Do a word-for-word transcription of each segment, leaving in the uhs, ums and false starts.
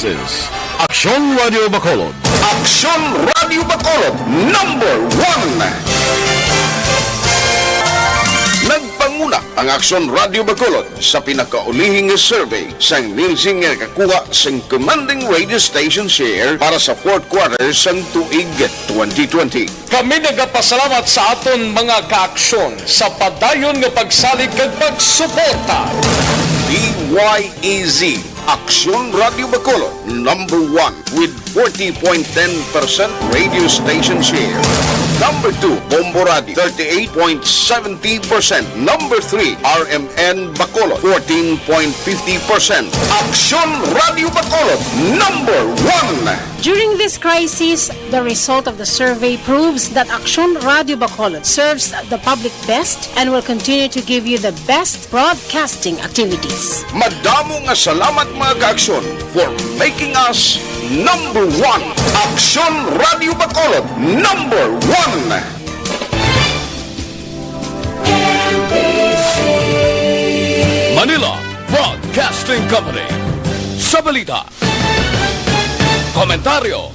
Aksyon Radio Bacolod. Aksyon Radio Bacolod, number one. Nagpanguna ang Aksyon Radio Bacolod sa pinakaulihing survey sang Nielsen nga nakakuha sang commanding radio station share para sa fourth quarter sang tuig twenty twenty. Kami nagapasalamat sa aton mga kaaksyon sa padayon nga pagsalig kag pagsuporta. D Y E Z, Aksyon Radio Bacolod, number one with forty point ten percent radio station share. Number two, Bombo Radio, thirty-eight point seventy percent. Number three, R M N Bacolod, fourteen point fifty percent. Aksyon Radio Bacolod, number one. During this crisis, the result of the survey proves that Aksyon Radio Bacolod serves the public best and will continue to give you the best broadcasting activities. Madamo nga salamat, mga kaaksyon, for making us number one. Aksyon Radio Bacolod, number one. Manila Broadcasting Company. Sa balita, komentaryo,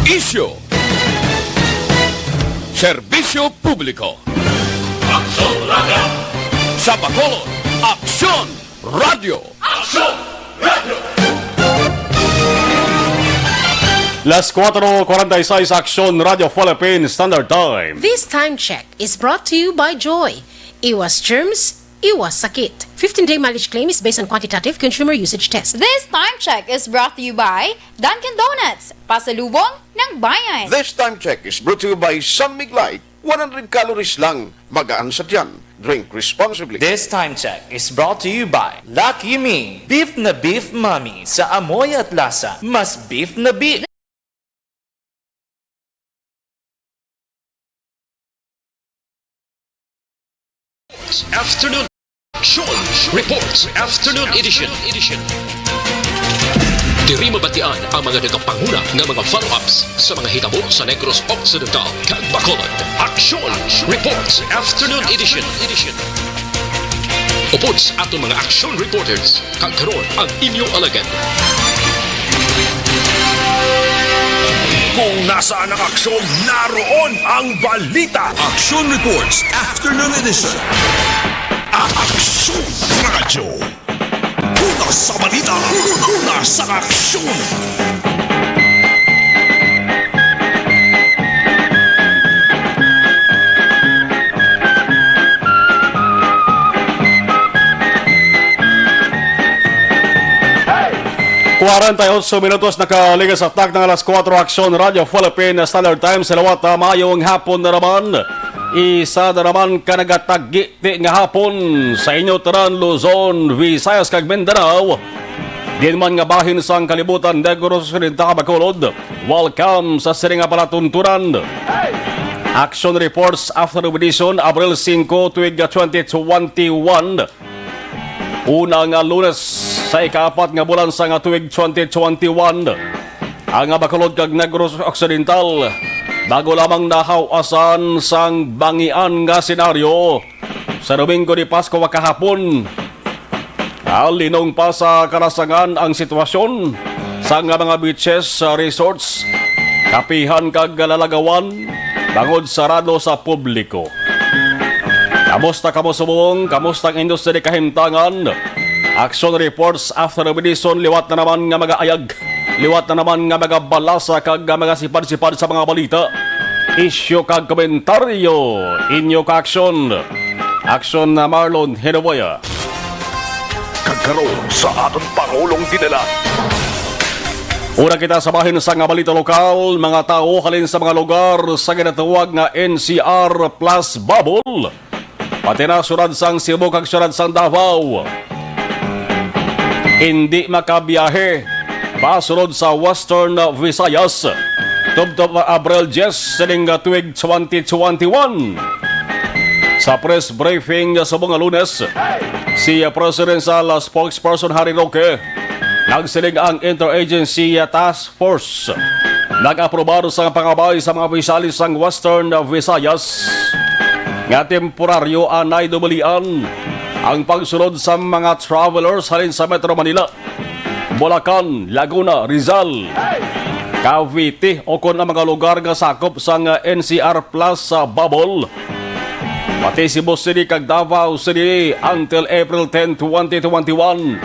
isyu, serbisyo publiko. Aksyon Radio. Sa Bacolod, Aksyon Radio. Aksyon Radio. Las cuatro cuarenta y seis, Aksyon Radio Philippine Standard Time. This time check is brought to you by Joy. Iwas germs, iwas sakit. Fifteen-day mileage claim is based on quantitative consumer usage test. This time check is brought to you by Dunkin' Donuts, pasalubong ng bayan. This time check is brought to you by San Mig Light, one hundred calories lang, magaan sa tiyan. Drink responsibly. This time check is brought to you by Lucky Me, beef na beef, mami, sa amoy at lasa, mas beef na beef. Afternoon Action Reports Afternoon Edition. Diri mabatian ang mga nagapanguna nga mga follow-ups sa mga hitabo sa Negros Occidental kag Bacolod. Action Reports Afternoon Edition. Upod sa aton mga action reporters, kag karon ang inyo alagad. Kung nasaan ang aksyon, naroon ang balita. Action Reports Afternoon Edition. Aksyon Radyo. Una sa balita, una sa aksyon. Kwarenta y ocho minutos nakaligas sa takna nga alas kuwatro, Aksyon Radio Philippine Standard Time sa liwat, ah, maayong hapon na naman. Isa na naman ka nagatagiti nga hapon sa inyo tanan, Luzon, Visayas, kag Mindanao. Diin man nga bahin sang kalibutan, Negros Occidental, Bacolod. Welcome sa sining nga palatuntunan. Action Reports Afternoon Edition, Abril singko, tuig twenty twenty-one. Una nga Lunes sa ikaapat nga bulan sang tuig twenty twenty-one. Ang Bacolod kag Negros Occidental bago lamang nahaw-asan sang bangian nga senaryo sa Domingo de Pascua kahapon. Alinong pa sa kalasangan ang sitwasyon sa nga mga beaches, sa resorts, kapihan kag lalagawan bangod sarado sa publiko. Kamusta kamo subong? Kamusta ang inyo sini kahimtangan? Action Reports Afternoon Edition, liwat na naman nga mag-aayag, liwat na naman nga magabalasa kag nga magasipad-sipad sa mga balita, isyu kag komentaryo. Inyo ka-aksyon, Aksyon na Marlon Hinoboya. Kag karon sa aton Pangulong Dinala. Una kita sa bahin sa nga balita lokal, mga tawo halin sa mga lugar sa ginatawag nga N C R plus bubble, pati na siyudad sang Cebu kag siyudad sang Davao, indi makabiyahe pasulod sa Western Visayas tubtob Abril diyes sining tuig twenty twenty-one. Sa press briefing subong nga Lunes, si Presidential Spokesperson Harry Roque nagsiling ang Interagency Task Force nag-aprobar sa pangabay sa mga opisyales sang Western Visayas nga temporaryo anay dubulian ang pagsulod sa mga travelers halin sa Metro Manila. Bulacan, Laguna, Rizal, Cavite, ukon ang mga lugar nga sakop sang N C R Plus sa bubble, pati Cebu City kag Davao City until April ten, twenty twenty-one.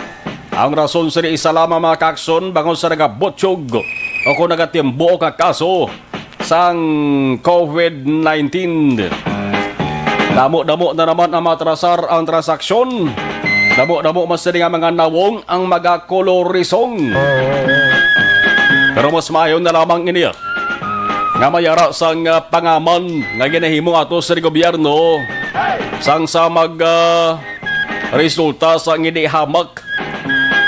Ang rason sini isa lamang, mga kaaksyon, bangod sa nagabutyog o kung nagatimbuok nga kaso sang COVID nineteen. Damo-damo na naman ang matrasar ang transaksyon. Damo-damo man sini nga mga nawong ang magakolorisong. Pero mas maayo na lamang ini nga mayara sang, ah, pangaman nga ginahimo ato sa gobyerno sang sa mag, ah, resulta sa hindi hamak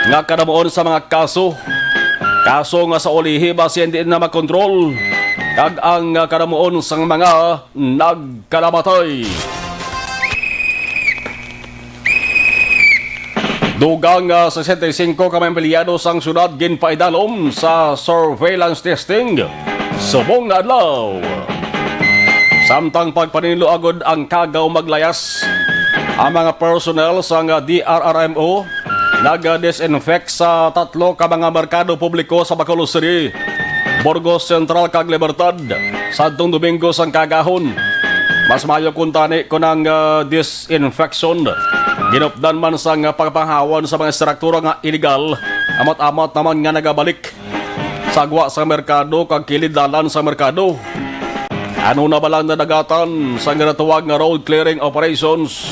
nga kadamuon sa mga kaso. Kaso nga sa ulihi basi hindi na makontrol, kag ang, ah, kadamuon sang mga nagkalamatay. Dugang, ah, sesenta y cinco ka mga empleyado sang syudad ginpaidalom sa surveillance testing subong nga adlaw. Samtang pagpaninlo agod ang kagaw maglayas, ang mga personnel sang D R R M O nag-disinfect sa tatlo ka mga merkado publiko sa Bacolod City, Burgos Central kag Libertad, sadtong Domingo sang kagahon. Mas maayo kuntani kon ang, ah, disinfection ginupdan man sang pagpanghawan sa mga estruktura nga iligal, amat-amat naman nga nagabalik sa gwa sa merkado kag kilid dalan sa merkado. Ano na ba lang nadagatan sa ginatawag nga road clearing operations?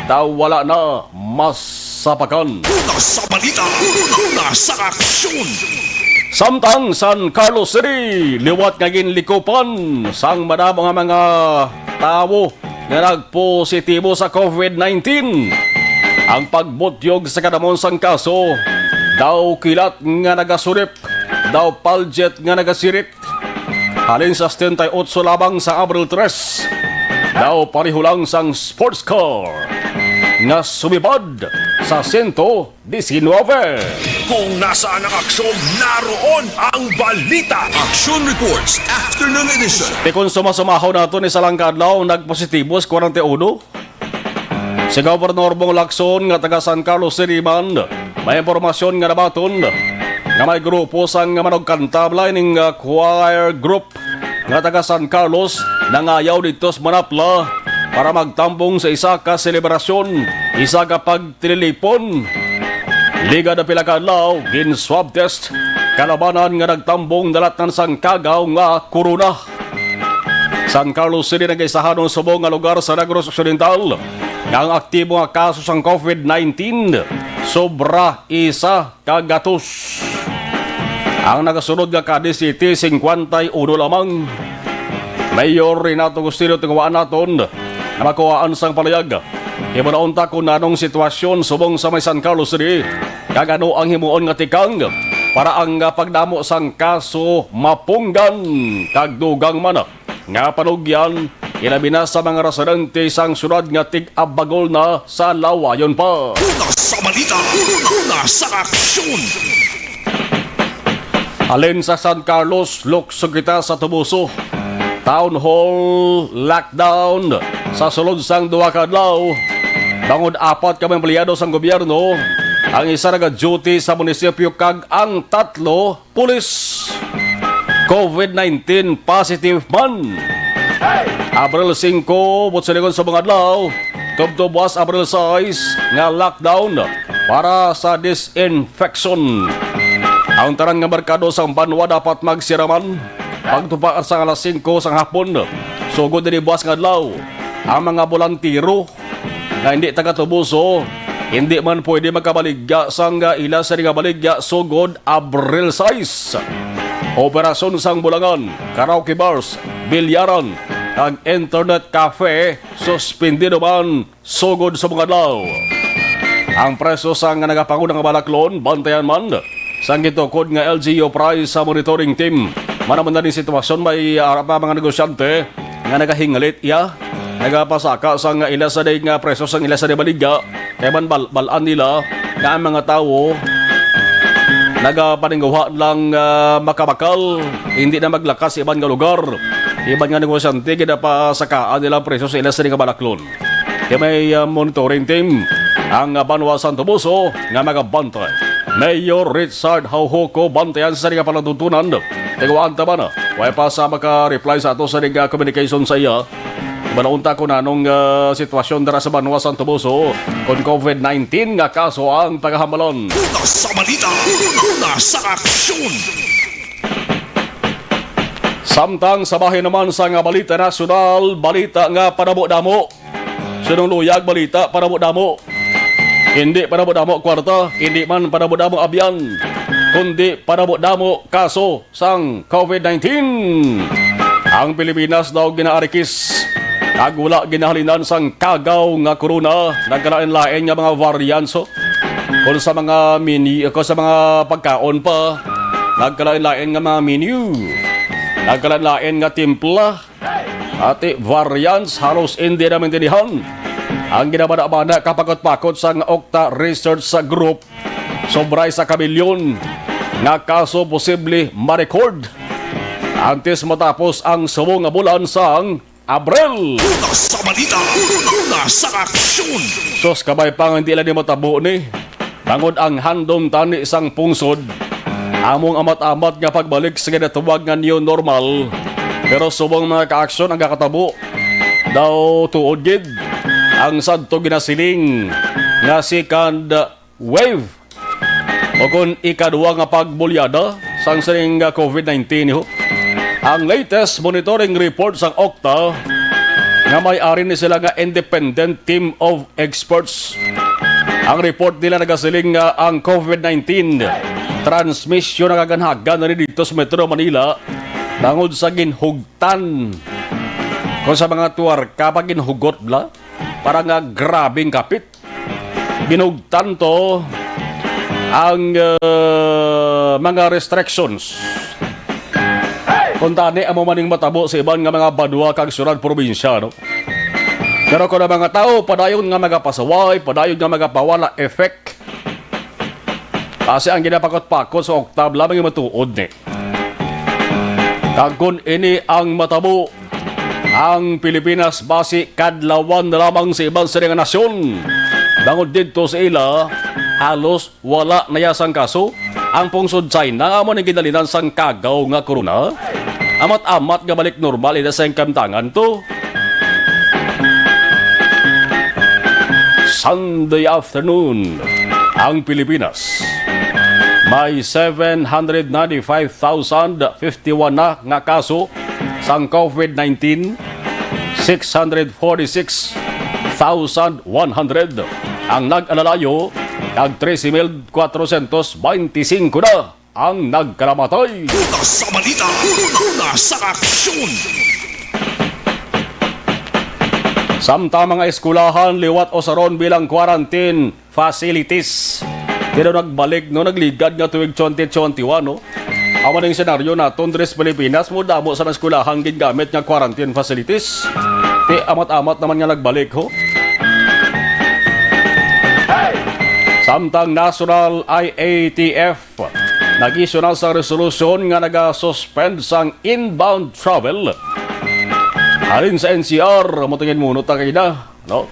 Daw wala na masapakan. Una sa balita, una sa aksyon. Samtang San Carlos City, liwat nga ginlikopan sang madamo nga mga tawo nga nagpositibo sa COVID nineteen. Ang pagbutyog sa kadamon sang kaso, daw kilat nga nagasulip, daw paljet nga nagasirit. Halin sa setenta y ocho lamang sa Abril tres, daw pareho lang sang sports car nga sumibad sa sento disinwebe. Kung nasaan ang aksyon, naroon ang balita. Action Reports, Afternoon Edition. Ti kon sumasumahon nato ni sa lang ka adlaw, nagpositibo sa kwarenta y uno. Si Governor Bong Lacson nga taga San Carlos City man, may impormasyon nga nabaton nga may grupo sang manugkanta, balay ning, ah, choir group nga taga San Carlos nangayaw didto sa Manapla para magtambong sa isa ka selebrasyon, isa ka pagtililipon. Ligad ang pila ka adlaw, gin-swab test kalabanan nga nagtambong dalatnan sang kagaw nga corona. San Carlos City nagaisahanon subong nga lugar sa Negros Occidental nga ang aktibo nga kaso sang COVID nineteen sobra isa ka gatos. Ang nagasunod nga Cadiz City, singkwenta y uno lamang. Mayor Renato Agustino, tinguhaan naton na makuhaan sang palayag. Himuon ta kung nanong sitwasyon subong sa may San Carlos City, kag ano ang himuon nga tikang para ang, ah, pagdamo sang kaso mapunggan, kag dugang man nga panugyan, ilabi na sa mga residente sang syudad nga tig-abagol na sa lawayon pa. Una sa balita, una sa aksyon. Halin sa San Carlos, lukso kita sa Toboso. Town Hall lockdown sa sulod sang duha ka adlaw. Bangod apat ka mga empleyado sang gobyerno, ang isa naga-duty sa munisipyo kag ang tatlo pulis. COVID nineteen positive man. Abril singko, buot silingon sa mga adlaw, tubtob buwas Abril sais nga lockdown para sa disinfection. Ang tanan nga merkado sang banwa dapat magsiraman pagtupa sang alas singko sang hapon. Sugod dini buwas nga adlaw, ang mga bolantero nga hindi taga Toboso, hindi man pwede makabaligya sang ila sa nga baligya sugod Abril sais. Operasyon sang bulangan, karaoke bars, bilyaran, kag internet cafe, suspendido man sugod sa mga adlaw. Ang presyo sang nagapangunang balaklon, bantayan man sang gitukod nga L G U price sa monitoring team. Manaman na ni sitwasyon, may ara pa mga negosyante nga nagahinglit iya, nagapasaka sang ila sa day nga presyo sang ila sa day baligya, kay man bal-, bal-an nila nga ang mga tawo nagapaningguha lang, ah, makabakal, hindi na maglakas sa iban nga lugar. Iban nga negosyante, ginapasakaan nila ang presyo sa ila sa day nga balaklon. Kay may, ah, monitoring team ang, ah, banwa sang Toboso nga magabantay. Mayor Richard Haujoco, bantayan sa sini nga palatuntunan. Tingwaan ta ba na? Way pa sa maka-reply sa ato sa ning, ah, communication sa iya. Balaunta ko na nung, ah, sitwasyon dira sa banwa Santo Poso kon covid nineteen nga kaso ang pagahamalan. Una sa balita, una sa aksyon. Samtang sa bahin naman sa nga balita nasyonal, balita nga padamo-damo. Sunong luyag balita, padamo-damo. Hindi padamo-damo kwarta, hindi man padamo-damo abyan, kundi padamo-damo kaso sang covid nineteen. Ang Pilipinas daw ginaarikis kag wala ginahalinan sang kagaw nga corona. Nagkalain-lain nga mga variants, oh. Kung sa mga mini-, kung sa mga pagkaon pa, nagkalain-lain nga mga menu. Nagkalain-lain nga timpla. Ati variants, halos hindi na maintindihan ang ginabana-bana, kapakot-pakot sang Okta Research Group. Sobra sa kabilyon nga kaso posible ma-record antes matapos ang subong nga bulan sang Abril. Una sa balita, una sa aksyon. Sus, kabay pa nga hindi lang ni matabo ni. Bangod ang handom tani sang pungsod, among amat-amat nga pagbalik sa ginatawag nga new normal. Pero subong, mga kaaksyon, ang kakatabo daw tuod gid ang sadto ginasiling nga second wave o kon ikaduha nga pagbulyada sang sining nga covid nineteen, ho. Ang latest monitoring report sang Okta nga may ari ni sila nga independent team of experts. Ang report nila nagasiling nga ang covid nineteen transmission nagaganhagan na rin dito sa Metro Manila tungod sa ginhugtan. Kung sa mga tuwarka pa ginhugot bla, para nga grabing kapit. Ginhugtan to ang, uh, mga restrictions. Kung tani, amo maning matabo sa iban nga mga banwa kag syudad, probinsya, no? Pero kung ang mga tawo padayon nga magapasaway, padayon nga magapawala effect, kasi ang ginapakot-pakot sa Okta bla, mga matuod ni. Kag kon ini ang matabo, ang Pilipinas basi kadlawan na lamang sa iban sa nga nasyon. Bangod didto sa ila, halos wala na ya sang kaso. Ang pungsod China nga amo ning ginalinan sang kagaw nga corona, amat-amat nga balik normal ina sa iyang kahimtangan to. Sunday afternoon, ang Pilipinas may seven hundred ninety-five thousand fifty-one na nga kaso sang covid nineteen, six hundred forty-six thousand one hundred ang nag-alalayo, kag trese mil kwatrosyentos bente singko na ang nagkalamatay. Una sa balita, una sa aksyon. Samtang mga eskwelahan liwat usaron bilang quarantine facilities. Pero nagbalik, no, nagligad nga tuig twenty twenty-one, no? Amo ning senaryo naton diri sa Pilipinas, mo damo sa mga eskwelahan gingamit nga quarantine facilities. Ti amat-amat naman nga nagbalik, ho. Samtang National I A T F nag-issue na sa resolusyon nga naga-suspend sang inbound travel halin sa N C R, mo tingin muno ta kay na, no?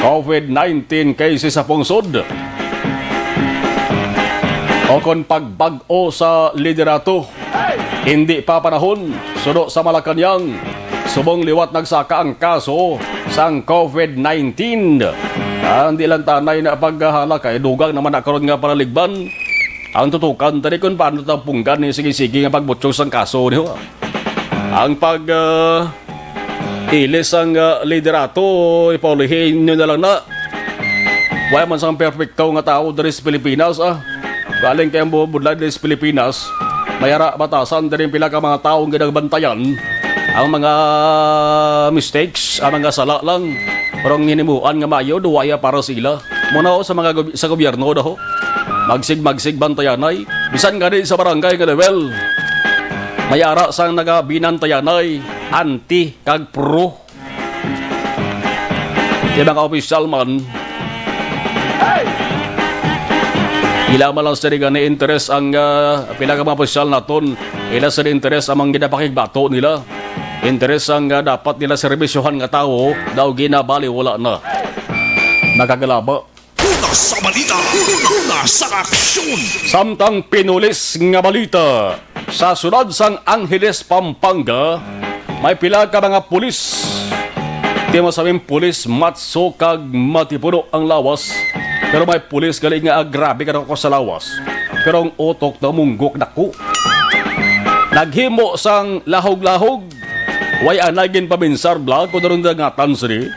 covid nineteen cases sa pungsod. O kon pagbag-o sa liderato, hindi pa panahon, suno sa Malacañang, subong liwat nagsaka ang kaso sang covid nineteen. Ah, hindi lang tanay na pagkahala kay dugang naman na karon nga palaligban. Ang tutukan tani kung paano ta punggan ni sige-sige nga pagbutyog sang kaso niyo. Ang pag, ah, ilis ang, ah, liderato, ipaulihin nyo na lang na. Wala man sang perpekto nga tao diri sa Pilipinas, ah. Galing kay ang budlay diri sa Pilipinas, may ara batasan diri pila ka mga taong ginagbantayan ang mga mistakes, ang mga sala lang. Pero ang hinimuan nga maayo, duwaya para sa ila. Muna ho sa mga gob-, sa gobyerno daw. Magsig-magsig bantayanay. Bisan gani sa barangay nga level, may ara sang nagabinantayanay, anti kag pro. Di mga opisyal man, ila man lang sila gani interes ang, ah, pila ka mga opisyal naton. Ila sila interes ang mga ginapakigbato nila. Interes ang, ah, dapat nila serbisyohan nga tawo daw ginabaliwala na. Nakagalaba. Sa balita, una sa aksyon. Samtang pinulis nga balita, sa siyudad sang Angeles, Pampanga, may pila ka mga pulis. Di masabing pulis, matso kag matipuno ang lawas. Pero may pulis gali nga grabe ka sa lawas. Pero ang utok na munggok dako. Naghimo sang lahog-lahog. Way anay ginpaminsar bla kon daron dangatan sini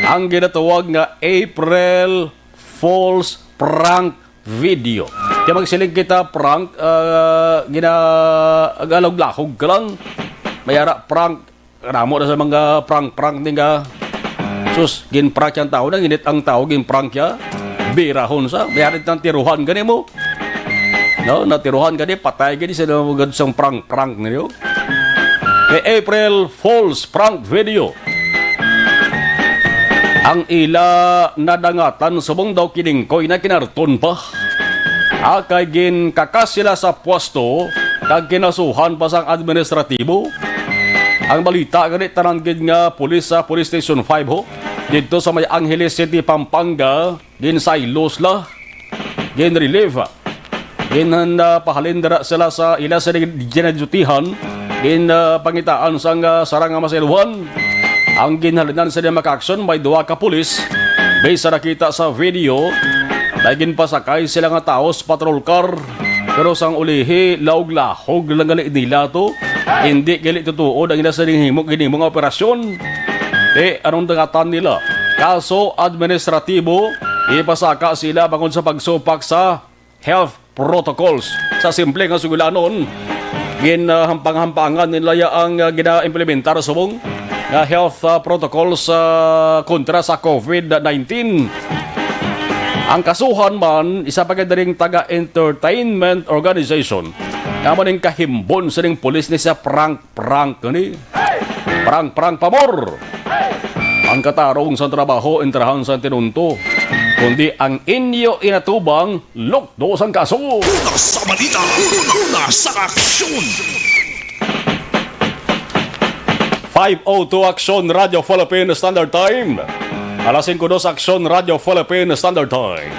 ang ginatawag nga April Fool's prank video. Kaya magsiling kita prank, ah, gina-, agalog-lahog ka lang. May ara prank, kanamo na sa mga prank-prank din ka. Sus, gin-prank yang tao, nanginit ang tao, gin-prank ya. Birahon sa, may ara tang tiruhan gani mo. No, natiruhan gani, patay gani sila mga sang prank-prank ninyo. Kay April Fool's prank video. Ang ila nadangatan subong daw kiningkoy na kinarton pa. Akay ginkakas sila sa pwesto kag kinasuhan pa sang administratibo. Ang balita gani tanan gid nga pulis sa Police Station five ho, didto sa may Angeles City, Pampanga, ginsaylo sila, ginrelieve. Gin, ah, pahalin dira sila sa ila sa ginadyutihan. Gin, ah, pangitaan sang, ah, sarang nga masayluhan. Ang ginhalinan sa mga aksyon may duha ka pulis. Based sa nakita sa video, may ginpasakay sila nga tawo sa patrol car. Pero sang ulihi, laog-lahog lang gali nila to. Hindi gali tutuod ang ila sa ginhimo, ginhimo nga operasyon. Di, anong dangatan nila? Kaso administratibo, ipasaka sila bangod sa pagsupak sa health protocols. Sa simple nga sugilanon, ginahampang-hampangan nila ya ang, ah, gina-implementar subong nga health, ah, protocols, ah, kontra sa covid nineteen. Ang kasuhan man, isa pa gid diri nga taga-entertainment organization. Amo ning kahimbon sining pulis ni sa prank prank ni. Prank, prank, pabor! Ang katarong sang trabaho, entrahan sang tinunto, kundi ang inyo inatubang, lukdo sang kaso. Una sa balita, una sa aksyon. Five oh two Aksyon Radyo Philippine Standard Time. Alas singko dos Aksyon Radyo Philippine Standard Time.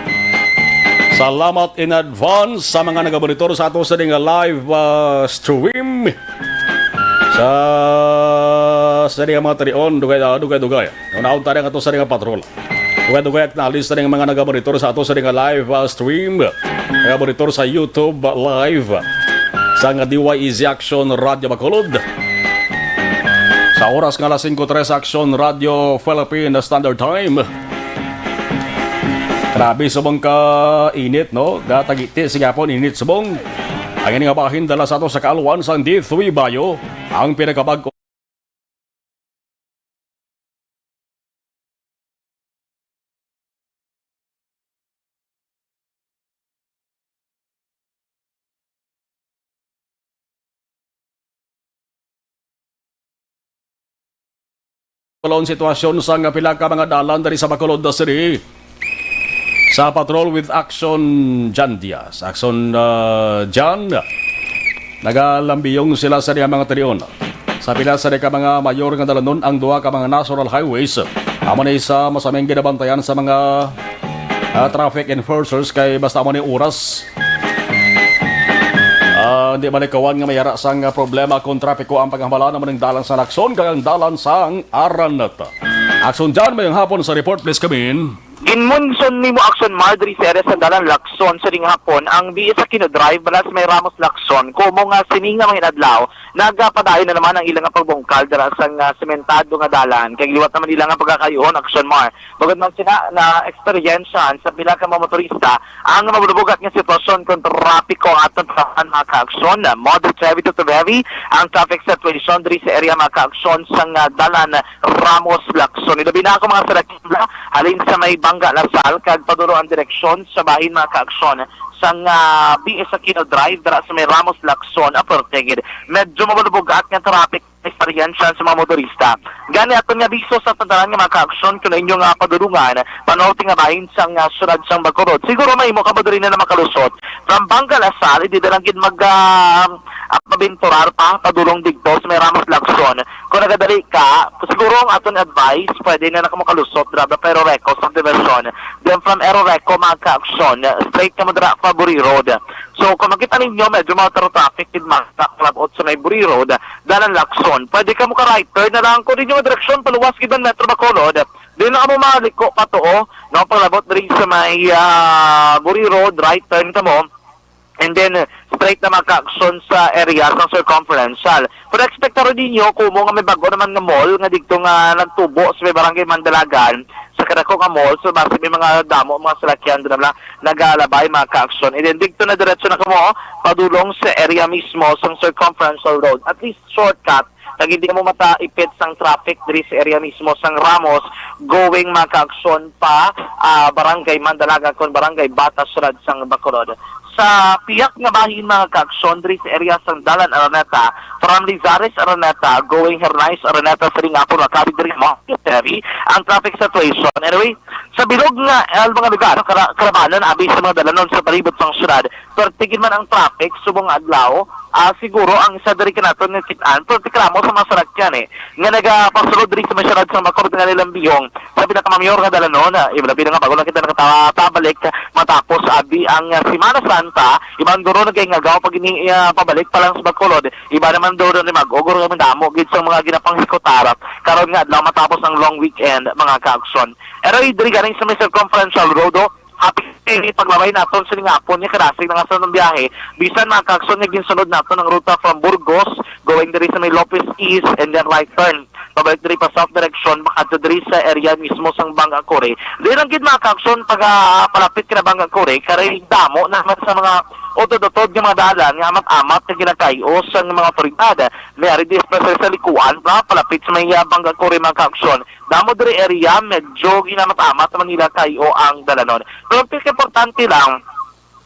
Salamat in advance sa mga nagamonitor sa ato sa ning live, ah, stream. Sa, sa diya mga tarion, dugay, ah, dugay, dugay. Unaon tayo nga to sa diya patrol. Dugay, dugay, acknowledge sa diya mga nagamonitor sa ato sa diya live, ah, stream. Nagamonitor sa YouTube, ah, live. Sa nga D Y E Z Action Radio Bacolod. Sa oras nga alas singko tres, Action Radio Philippine Standard Time. Grabe subong ka init, no? Gatagiti sa gapon, init subong. Ang ini nga bahin dala sa ato sa kaalwan sang D three Bayo, ang pinakabag-o Tulon sitwasyon sa nga pila ka mga dalan diri sa Bacolod City. Sa patrol with Action John Diaz. Action, ah, John, nagalambiyong sila sa diya mga talion. Sa pila sa diya ka mga mayor nga dalanon ang duha ka mga national highways. Amo ni sa masaming ginabantayan sa mga, ah, traffic enforcers kay basta amo ni oras. Ah, hindi man ikawan nga may ara sang problema kung trapiko ang paghambalan naman ng dalan sa Lacson kag ang dalan sang Araneta. Action John, mayong hapon sa report, please come in. Ginmunson nimo Action Mar diri sa area sa dalan Lacson sa ding hapon ang B S Aquino Drive balas may Ramos Lacson, komo nga sini nga mga inadlaw nagapadayon na naman ang ilang nga pagbungkal dira sa nga sementado nga dalan kay liwat naman ilang nga pagkakayuhon Action Mar. Bukod man sina na eksperyensyahan sa pila ka mga motorista ang mabubugat nga sitwasyon kung trapiko ang aton tanan, mga kaaksyon. Moderate to heavy to, to heavy ang traffic situation diri sa area, mga kaaksyon, sa nga dalan Ramos Lacson. Ilabi na ako mga salakyan halin sa may Bangga Lasal kag padulong ang direksyon sa bahin, mga kaaksyon, sa nga B S Aquino Drive dira sa may Ramos Lacson, Apertegid. Medyo mabubugat nga traffic eksperyensya sa mga motorista. Gani aton nga abiso sa tanan nga mga kaaksyon, kung inyo nga padulungan, panorte nga bahin sang, ah, syudad sang Bacolod. Siguro mahimo kamo diri na makalusot from Banga Lasal, hindi na lang gid mag, ah, ah, pabenturar pa padulong didto sa may Ramos Lacson. Kung nagadali ka, siguro ang aton advice, pwede na na kamo kalusot dira pa Eroreco subdivision. Then from Eroreco, mga kaaksyon, straight kamo dira pa Buri Road. So kung makita ninyo, medyo mga traffic gid, mga kalabot sa may Buri Road, dalan Lacson. Pwede kamo ka right turn na lang kung inyo nga direksyon paluwas gid ang Metro Bacolod. Di na kamo maliko pa to, oh, no, paglabot diri sa may, ah, Buri Road, right turn kamo. And then, uh, straight na mga kaaksyon sa area sa circumferential. Pero expect rin ninyo, kumo nga may bago naman nga mall nga dito nga nagtubo sa may barangay Mandalagan, sa kadako nga mall, so basi may mga damo, mga salakyan doon na nagalabay, mga kaaksyon. And then, dito na diretso na kamo, padulong sa area mismo sa circumferential road. At least, shortcut, kag hindi mo mataipit sang traffic diri sa area mismo sang Ramos, going mga kaaksyon pa, ah, Barangay Mandalaga kon Barangay Bata, sulod sang Bacolod. Sa piyak nga bahin, mga kaaksyon, diri sa area sang Dalan Araneta, from Lizares Araneta, going Hernais Araneta, sa Lingapon, makabig diri mo, heavy ang traffic situation. Anyway, sa bilog nga, ah, mga lugar, kara-, karabanan, abi sa mga dalanon sa palibot sang syudad, perti gid man ang traffic subong nga adlaw. Ah, siguro ang isa diri kanaton nga kit-an, perti ka mo sa mga salakyan, eh, nga nagapasulod diri sa may syudad sa Bacolod nga nilang bihong sa pinakamayor nga dalanon, ah, iba na nga bago lang kita nakatabalik matapos abi ang, ah, Semana Santa, iban guro nagay nga gaw pag ini, ah, pabalik pa lang sa Bacolod, iba naman daw rin mag-ugor nga damo gid sa mga ginapanghikotar karon nga adlaw matapos ang long weekend, mga kaaksyon. Pero diri ganing sa may circumferential road, oh, happy paglabay naton sa lingapon niya karasig na nga sa atong biyahe. Bisan mga kaaksyon nga ginsunod naton ang ruta from Burgos, going diri sa may Lopez East, and then right turn pabalik diri pa south direction, makadto diri sa area mismo sang Banga Kuri. Di lang gid mga kaaksyon pag, ah, palapit ka na Banga Kuri, kay damo naman sa mga utod-utod nga mga dalan nga amat-amat nga ginakay-o sang mga otoridad. May ari di especially sa likuan pa, palapit sa may, ah, Banga Kuri, mga kaaksyon. Damo diri area, medyo ginamat-amat sa Manila kay-o ang dalanon. Pero ang pinakaimportante lang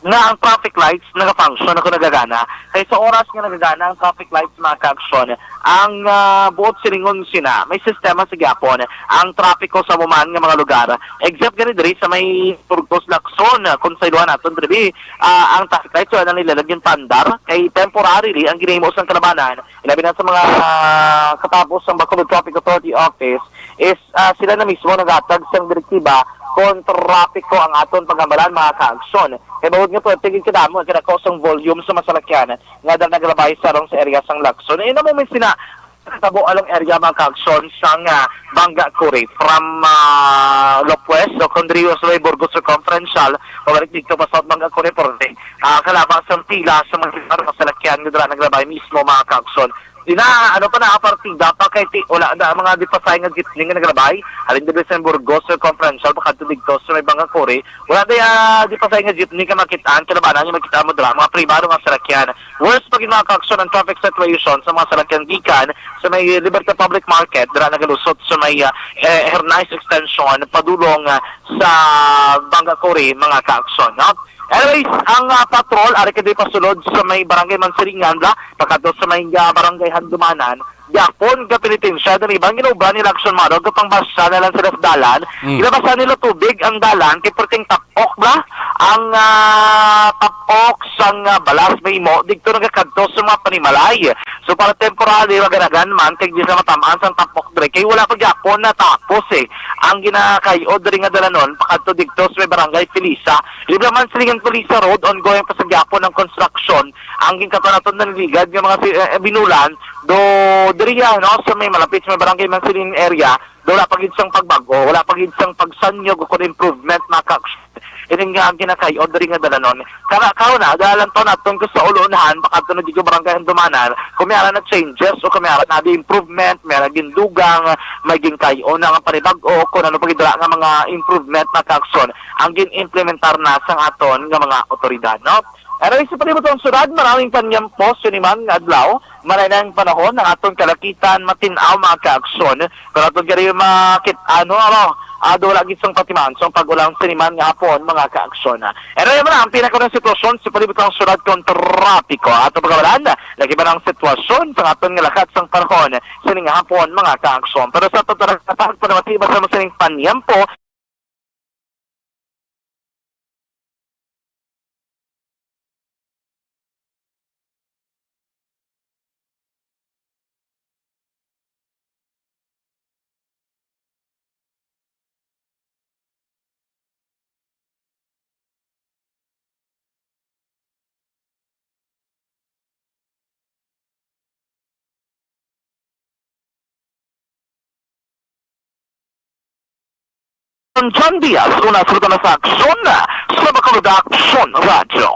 nga ang traffic lights nagafunction ako nagagana. Kay sa oras nga nagagana ang traffic lights, mga kaaksyon, ang, ah, buot silingon sina, may sistema sa gyapon ang trapiko sa muman nga mga lugar. Except gani diri sa may Burgos Lacson, ah, kung sa iluhan naton diri, ah, ang traffic lights wala na nila lagyan pandar. Kay temporarily ang ginahimo sang kalabanan, ilabi na sa mga, ah, katapos sang Bacolod Traffic Authority Office, is, ah, sila na mismo naghatag sang direktiba kon trapiko ang aton paghambalan, mga kaaksyon. Kay bangod nga perti gid kadamo ang kinakausang volume sa masalakyan nga dal naglabay sa along sa area sang Lacson. Ina mo man sina katabo along area, mga kaaksyon, sang, ah, Banga Kuri from, ah, Lopez o Condrio sa may Burgos Circumferential, pabalik dito pa South Banga Kuri, perti, ah, kalabang sang pila sa mga masalakyan nga dal naglabay mismo, mga kaaksyon. Di na, ano pa na, partida pa kay ti-, wala na ang mga di pasay nga jeepney nga nagrabay. Halin diri sa Burgos, sa Confidential, pakadto dito sa may Bangakuri. Wala na, ah, di pasay nga jeepney ka makitaan, kalabanan yung makita mo dira, mga pribado nga salakyan. Worse pa gid, mga kaaksyon, ang traffic situation sa mga salakyan gikan sa may Libertad Public Market, dira nagalusot sa may, ah, eh, Hernais Extension, padulong, ah, sa Bangakuri, mga kaaksyon, no? Anyways, ang, ah, patrol, ari kay pasulod sa may Barangay Mansiringan, la, pagkadto sa may, ah, Barangay Handumanan, gyapon ka penitensya, dali bang ginobra nila action model, kapang basa na lang sila sa dalan, Mm. ginabasa nila tubig ang dalan, kay perting tapok, la, ang, ah, tapok sang, ah, balas may imo, dito nagakadto sa mga panimalay. So, para temporary, maganagan man, kay di sa matamaan sang tapok, dre, kay wala pa gyapon natapos, eh. Ang ginakayo, dre nga dalanon, pakadto dito sa may Barangay Felisa, Libra man silingan Police sa road, ongoing pa sa gyapon ang construction. Ang ginkapanaton ng ligad nga mga si-, eh, binulan, do diriya, no, sa may malapit sa may barangay Mansilin area, do wala pa gid sang pagbag-o, wala pa gid sang pagsanyog o kung improvement, mga kaaksyon. Ining nga ang ginakayo diri nga dalanon. Kana kauna, dalan to naton ko sa ulunahan, pakadto na dito barangay Handumanan, kung may ara na changes o kung may ara na di improvement, may ara gindugang, may ginkayo na nga panibag-o, kung ano pa gid dira nga mga improvement, mga kaaksyon. Ang gin-implementar na sang aton nga mga otoridad, no? Anyway, sa palibot sang syudad, maraming panyampo sa niman nga adlaw. Maray na ang panahon, ang aton kalakitan matin-aw, mga kaaksyon. Pero aton gani makit-, ano, ano, ah, wala gid sang patiman sang pag-ulan sa niman nga hapon, mga kaaksyon. Anyway, man ang pinakaunang sitwasyon sa palibot sang syudad kon trapiko. Ato pagawalan, lagi ba ang sitwasyon sa aton nga lakat sang panahon sa ning hapon, mga kaaksyon. Pero sa aton tarang sa pagpanamati, basta mo sining panyampo, John Diaz, una sa Luto na sa Aksyon, sa Bacolod Aksyon Radyo.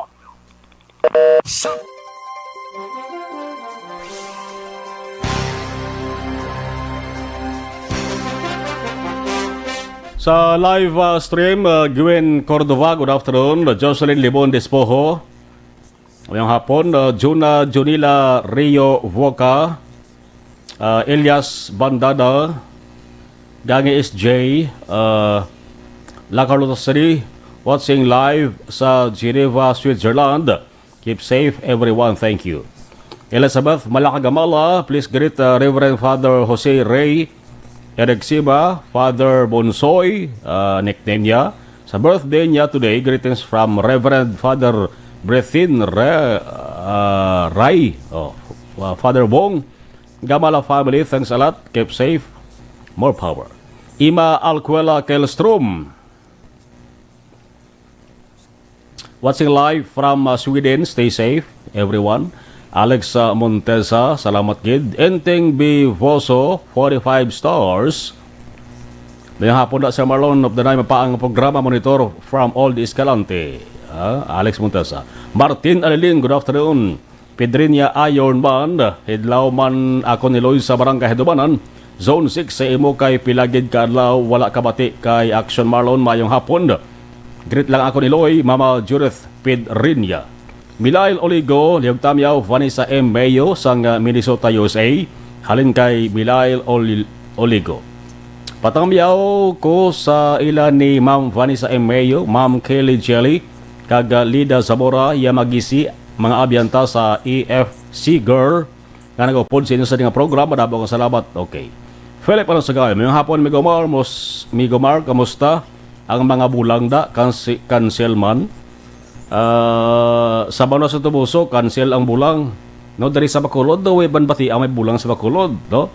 Sa live, uh, stream, uh, Gwen Cordova, good afternoon. Jocelyn Libon Despojo, ngayong hapon, uh, Juna Junila Rio Voca, uh, Elias Bandada, Gangi S J, uh, La Carlota City, watching live sa Geneva, Switzerland. Keep safe, everyone. Thank you. Elizabeth Malakagamala, please greet, uh, Reverend Father Jose Rey Erexima, Father Bonsoy, uh, nickname niya. Sa birthday niya today, greetings from Reverend Father Brethin Re-, uh, Ray. Oh, uh, Father Bong, Gamala family, thanks a lot. Keep safe. More power. Ima Alcuela Kelstrom, watching live from, uh, Sweden. Stay safe, everyone. Alex, uh, Montesa, salamat gid. Enteng Bivoso, forty-five stars. Mayong hapon na, Sir Marlon, of the Nine Mapaang programa, monitor from Old Escalante. Ah, Alex Montesa. Martin Aliling, good afternoon. Pedrinia Iron Man, hidlaw man ako ni Loy sa Barangay Hadumanan, Zone six sa imo kay pila gid ka adlaw wala kabati kay Action Marlon, mayong hapon. Greet lang ako ni Loy, Mama Judith Pedrinia. Milail Oligo, Liog Tamyaw, Vanessa M. Mayo sang, uh, Minnesota, U S A. Halin kay Milail Oli-, Oligo. Patamyaw ko sa ila ni Ma'am Vanessa M. Mayo, Ma'am Kelly Jelly, kag, uh, Lida Zamora Yamagisi, mga abyanta sa E F C Girl, nga nagaupod sa inyo sa nga programa. Damo nga salamat. Okay. Philip, ano sa gayon? Mayong hapon, Migo Mar, mos-, Migo Mar, kamusta? Ang mga bulang da, kansi-, cancel man. Ah, sa Banwa sa Tubuso, cancel ang bulang. No, diri sa Bacolod, do, way ban bati ang may bulang sa Bacolod, no?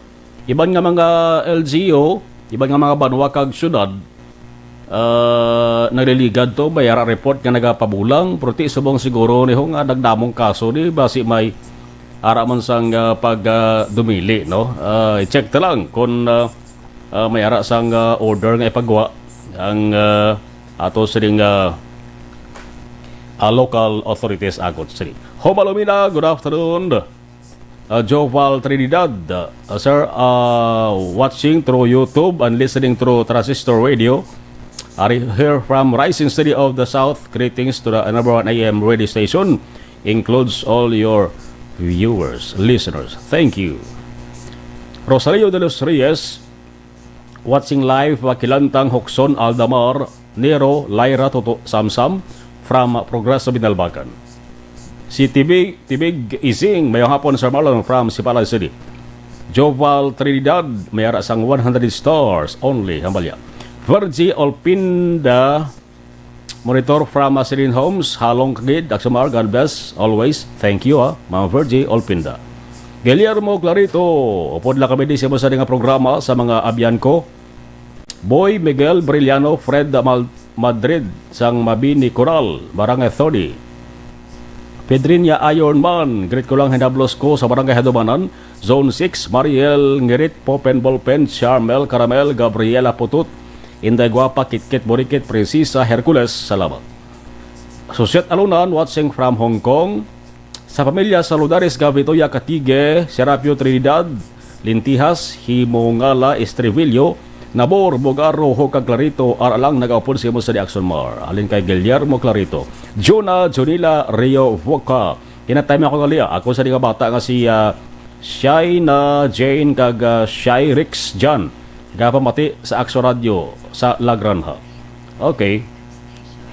Iban nga mga L G U, iban nga mga banwa kag syudad, ah, nagliligad to, may ara report nga nagapabulang, pero ti subong siguro ni ho nga nagdamong kaso ni, basi may ara man sang, ah, pag, ah, dumili, no? Ah, i-check ta lang kung, ah, ah, may ara sang, ah, order nga ipagwa ang, ah, ato sining, ah, ah, local authorities, agot sini. Homalumina, good afternoon. Uh, Joval Trinidad, uh, sir, uh, watching through YouTube and listening through Transistor Radio. Ari here from Rising City of the South. Greetings to the number one A M radio station. Includes all your viewers, listeners. Thank you. Rosario de los Reyes, watching live, Kilantang, Hukson, Aldamar, Nero, Lyra, Toto, Samsam, from Progreso, Binalbagan. Si Tibig, Tibig Ising, mayong hapon, Sir Marlon, from Sipalay City. Joval Trinidad, may ara sang one hundred stars only, hambalya. Virgie Olpinda, monitor from Masilin Homes, halong kagid, Axomar, God bless, always. Thank you, ha, Ma'am Virgie Olpinda. Guillermo Clarito, upod lang kami di sa imo sa nga programa sa mga abyan ko. Boy Miguel Brillano, Fred Mal-, Madrid, sang Mabini Coral, Barangay thirty. Pedrinia Iron Man, greet ko lang, hinablos ko sa Barangay Hadumanan, Zone six, Mariel Ngirit, Popen Bolpen, Charmel Caramel, Gabriela Putut, Inday Guapa, Kitkit Borikit, Prinsesa Hercules, salamat. Susiet Alunan, watching from Hong Kong. Sa pamilya Saludares, Gavitoya Katige, Serapio Trinidad, Lintihas, Himongala, Estrivillo, Nabor, Bogaro, Hog kag Clarito, ara lang nagaupod sa imo sa Action Mar. Halin kay Guillermo Clarito. Juna Junila Rio Vuca. Kinatay mo ako gali, ah. Ako sa di nga bata nga si, ah, Shaina Jane kag, ah, Shai Rix John. Gapamati sa Akso Radio sa La Granja. Okay.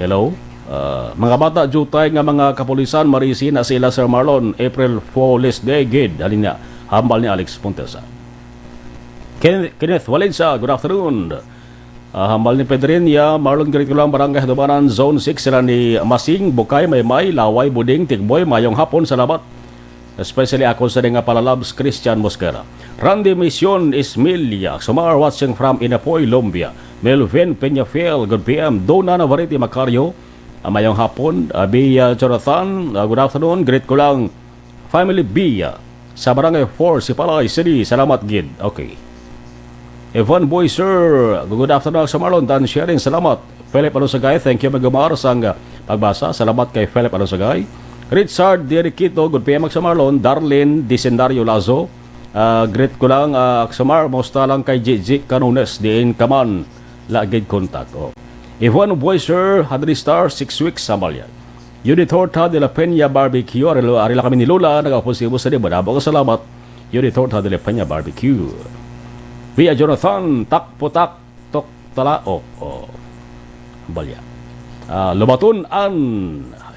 Hello? Ah, mga bata, jutay nga mga kapulisan, marisi na sila, Sir Marlon. April Fools Day gid. Halin niya. Hambal ni Alex Pontesa. Ken-, Kenneth Valencia, good afternoon. Ah, hambal ni Pedrinia, Marlon, greet ko lang, Barangay Hadubanan, Zone six, sila ni Masing, Bukay, Maymay, Laway, Buding, Tigboy, mayong hapon, salamat. Especially ako sa nga palalabs, Christian Mosquera. Randy Mission, Ismilia, Sumar, watching from Inapoy, Lumbia. Melvin Peñafiel, good P M. Dona Navarrete Macario, ah, mayong hapon. Abia Jonathan, ah, good afternoon, greet ko lang, Family B, ah, sa Barangay four, Sipalay City. Salamat gid. Okay. Evan Boy, sir. Good afternoon sa Marlon. Dan Sharing, salamat. Philip Alusagay, thank you, Magumar, sang, ah, pagbasa. Salamat kay Philip Alusagay. Richard Diriquito, good P M sa Marlon. Darlene Dicendario Lazo, ah, greet ko lang, ah, Aksamar, musta lang kay Gigi Canones, diin ka man, lagid kontak. Oh. Yvonne Boyser, Hadri Star, six weeks sa Malyag. Yudith Horta de la Peña Barbecue, ari, ari lang kami ni Lola, nagapusibo sa di, madamo nga salamat. Yudith Horta de la Peña Barbecue. Via Jonathan, tak putak, tok tala, oh, oh. Balya. Ah, Lubaton an,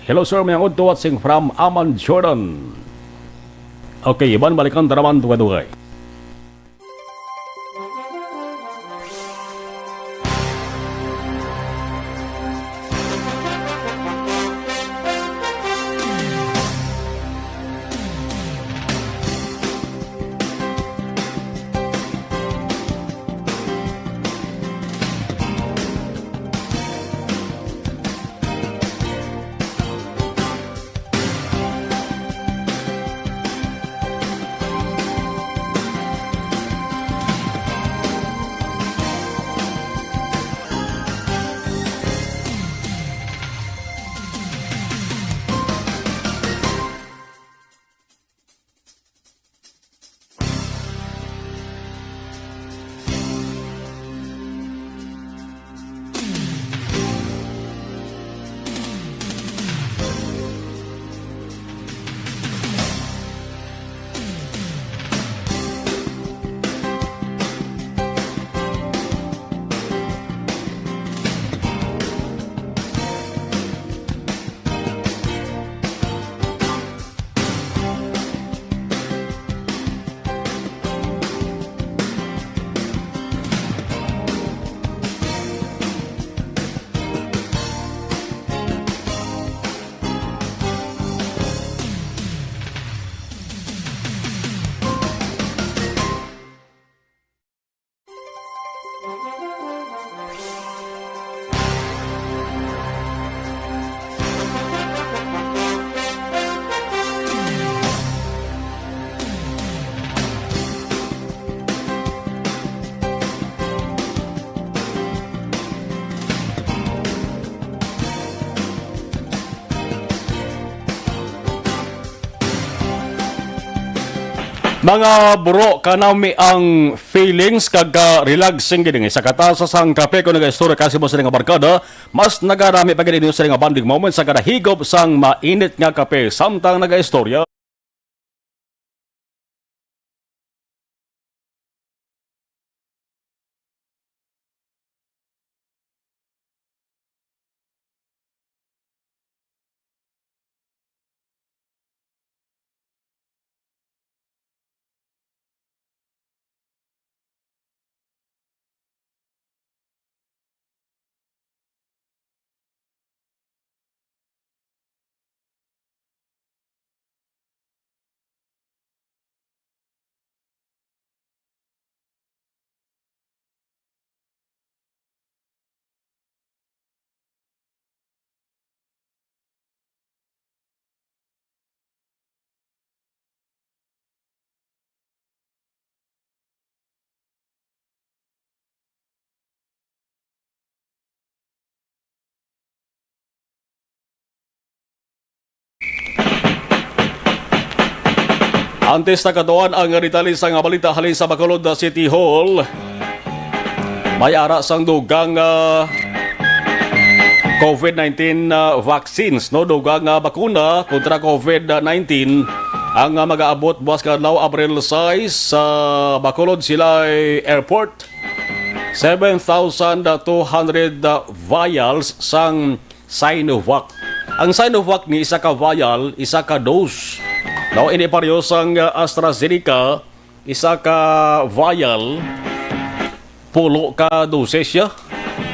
hello sir, may angod to watching from Amman, Jordan. Okay, iban balikan tanaman dugay-dugay. Mga bro, kanami ang feelings kag ka-relaxing gid ini. Sa katasa sang kape ko nagaistorya kasi mo sila nga barkada, mas nagarami pa gid inyo sila nga bonding moments sa kada higop sang mainit nga kape samtang nagaistorya. Antes na katuan ang detalye sa nga balita halin sa Bacolod City Hall, may ara sang dugang, ah, COVID nineteen, ah, vaccines, no? Dugang nga bakuna kontra COVID nineteen ang, ah, mag-aabot buwas nga adlaw, Abril sais, sa Bacolod Silay Airport. Seven thousand two hundred, ah, vials sang Sinovac. Ang Sinovac ni isa ka vial, isa ka dose. No, ini pareho sang, ah, AstraZeneca, isa ka vial, pulo ka dose siya.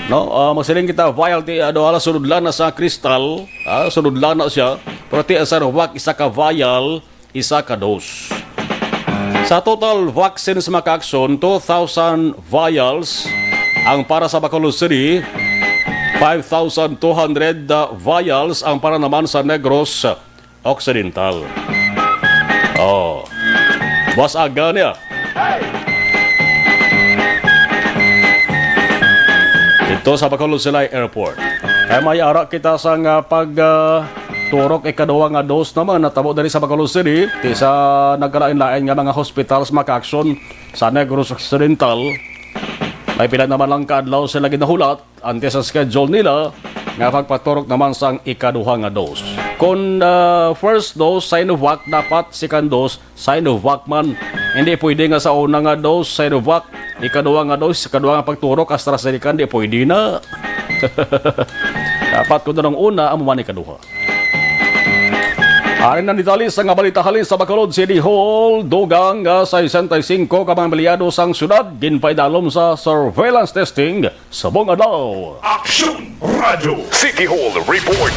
No, ah, magsiling kita vial ti ano, ala, sunod lang na sa kristal, ah, sunod lang na siya. Pero ti ang Sinovac, isa ka vial, isa ka dose. Sa total vaccines, mga ka-aksyon, two thousand vials ang para sa Bacolod City, five thousand two hundred vials ang para naman sa Negros Occidental. Oh, mas aga niya. Dito sa Bacolod Silay Airport. Kaya may ara kita sa nga pag, ah, turok ikaduha nga dose naman natabo diri sa Bacolod City, ti sa nagkalain-lain nga mga hospitals, mga ka-aksyon, sa Negros Occidental. May pila naman lang ka adlaw sila ginahulat antes sa schedule nila nga pagpaturok naman sang ikaduha nga dose. Kung, ah, first dose, Sinovac, dapat second dose, Sinovac man. Hindi pwede nga sa una nga dose, Sinovac, ikaduha nga dose, ikaduha nga pagturok, AstraZeneca, hindi pwede na. Dapat kung anong una, amo man ikaduha. Ari na detalye sa nga balita halin sa Bacolod City Hall, dugang nga sesenta y cinco ka mga empleyado sang syudad ginpaidalom sa surveillance testing subong adlaw. Aksyon Radio City Hall Report.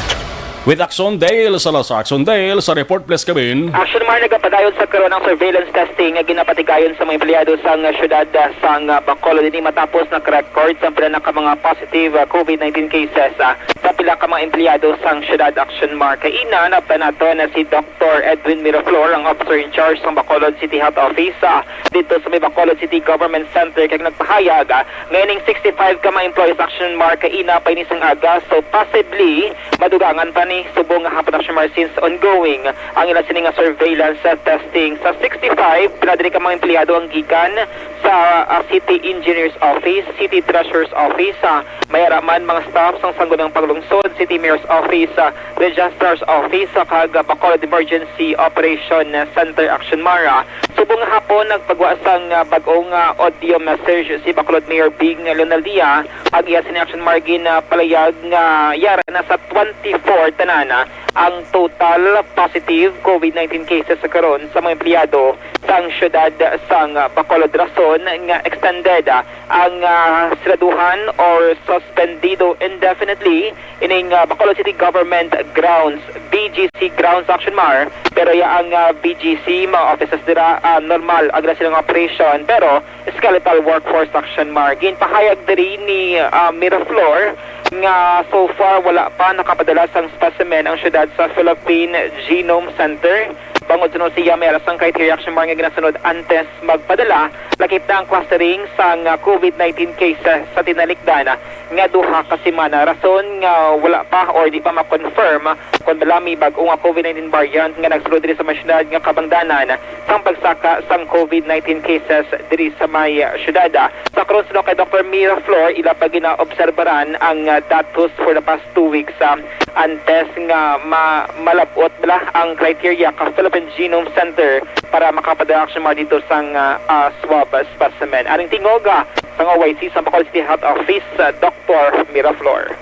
With Aksyon Dale Salazar. Aksyon Dale, sa report, please, Kevin. Action Mar, nagapadayon sa karon ang surveillance testing nga ginapatigayon sa mga empleyado sang syudad, ah, sang, ah, Bacolod. Ini matapos naka-record sa pila na ka mga positive, ah, COVID nineteen cases, ah, sa pila ka mga empleyado sang syudad. Action Mar, kaina na nato na si Doctor Edwin Miraflor, ang officer in charge sang Bacolod City Health Office, ah, dito sa may Bacolod City Government Center, kag nagpahayag, ah, nga ining sixty-five ka mga employees, Action Mar, kaina pa ini sang aga, so possibly madugangan pa ni subong nga hapon, Action Mar, since ongoing ang ila sini nga surveillance, ah, testing. Sa sixty-five, pila diri ka mga empleyado ang gikan sa, ah, City Engineer's Office, City Treasurer's Office, ah, may ara man mga staff sang Sangguniang Panglungsod, City Mayor's Office, ah, Registrar's Office, ah, kag, ah, Bacolod Emergency Operation Center, Action Mar. Subong nga hapon, nagpagwa sang, ah, bag-ong, ah, audio message si Bacolod Mayor Bing Leonaldia. Ang iya sini, Action Mar, ginpalayag nga yara na sa twenty-four tanan, ah, ang total positive COVID nineteen cases sa karon sa mga empleyado sang syudad sang, ah, Bacolod, rason nga extended, ah, ang, ah, siraduhan or suspendido indefinitely ining, ah, Bacolod City Government grounds, B G C grounds, Action Mar, pero ya ang, ah, B G C, mga offices dira, ah, normal ang ila silang operation, pero skeletal workforce, Action Mar. Ginpahayag diri ni, ah, Miraflor nga so far wala pa nakapadala sang specimen ang syudad sa Philippine Genome Center. Bangod suno siya, may alas ang criteria, Action Mar, nga ginasunod antes magpadala, lakip na ang clustering sang, ah, COVID nineteen cases sa tinalikdan nga duha ka semana. Rason nga wala pa or di pa ma-confirm kung bala may bag-o nga COVID nineteen variant nga nagsulod diri sa may syudad nga kabangdanan sang pagsaka sang COVID nineteen cases diri sa may, ah, syudad. Sa karon, suno kay Doctor Miraflor, ila pa ginaobserbaran ang, ah, datos for the past two weeks, ah, antes nga ma-, malab-ot bala ang criteria ka Philippine Genome Center para makapadala, Action Mar, dito sang, ah, ah, swab specimen. Aning tingog, ah, sang O Y C sa Bacolod City Health Office, ah, Doctor Miraflor.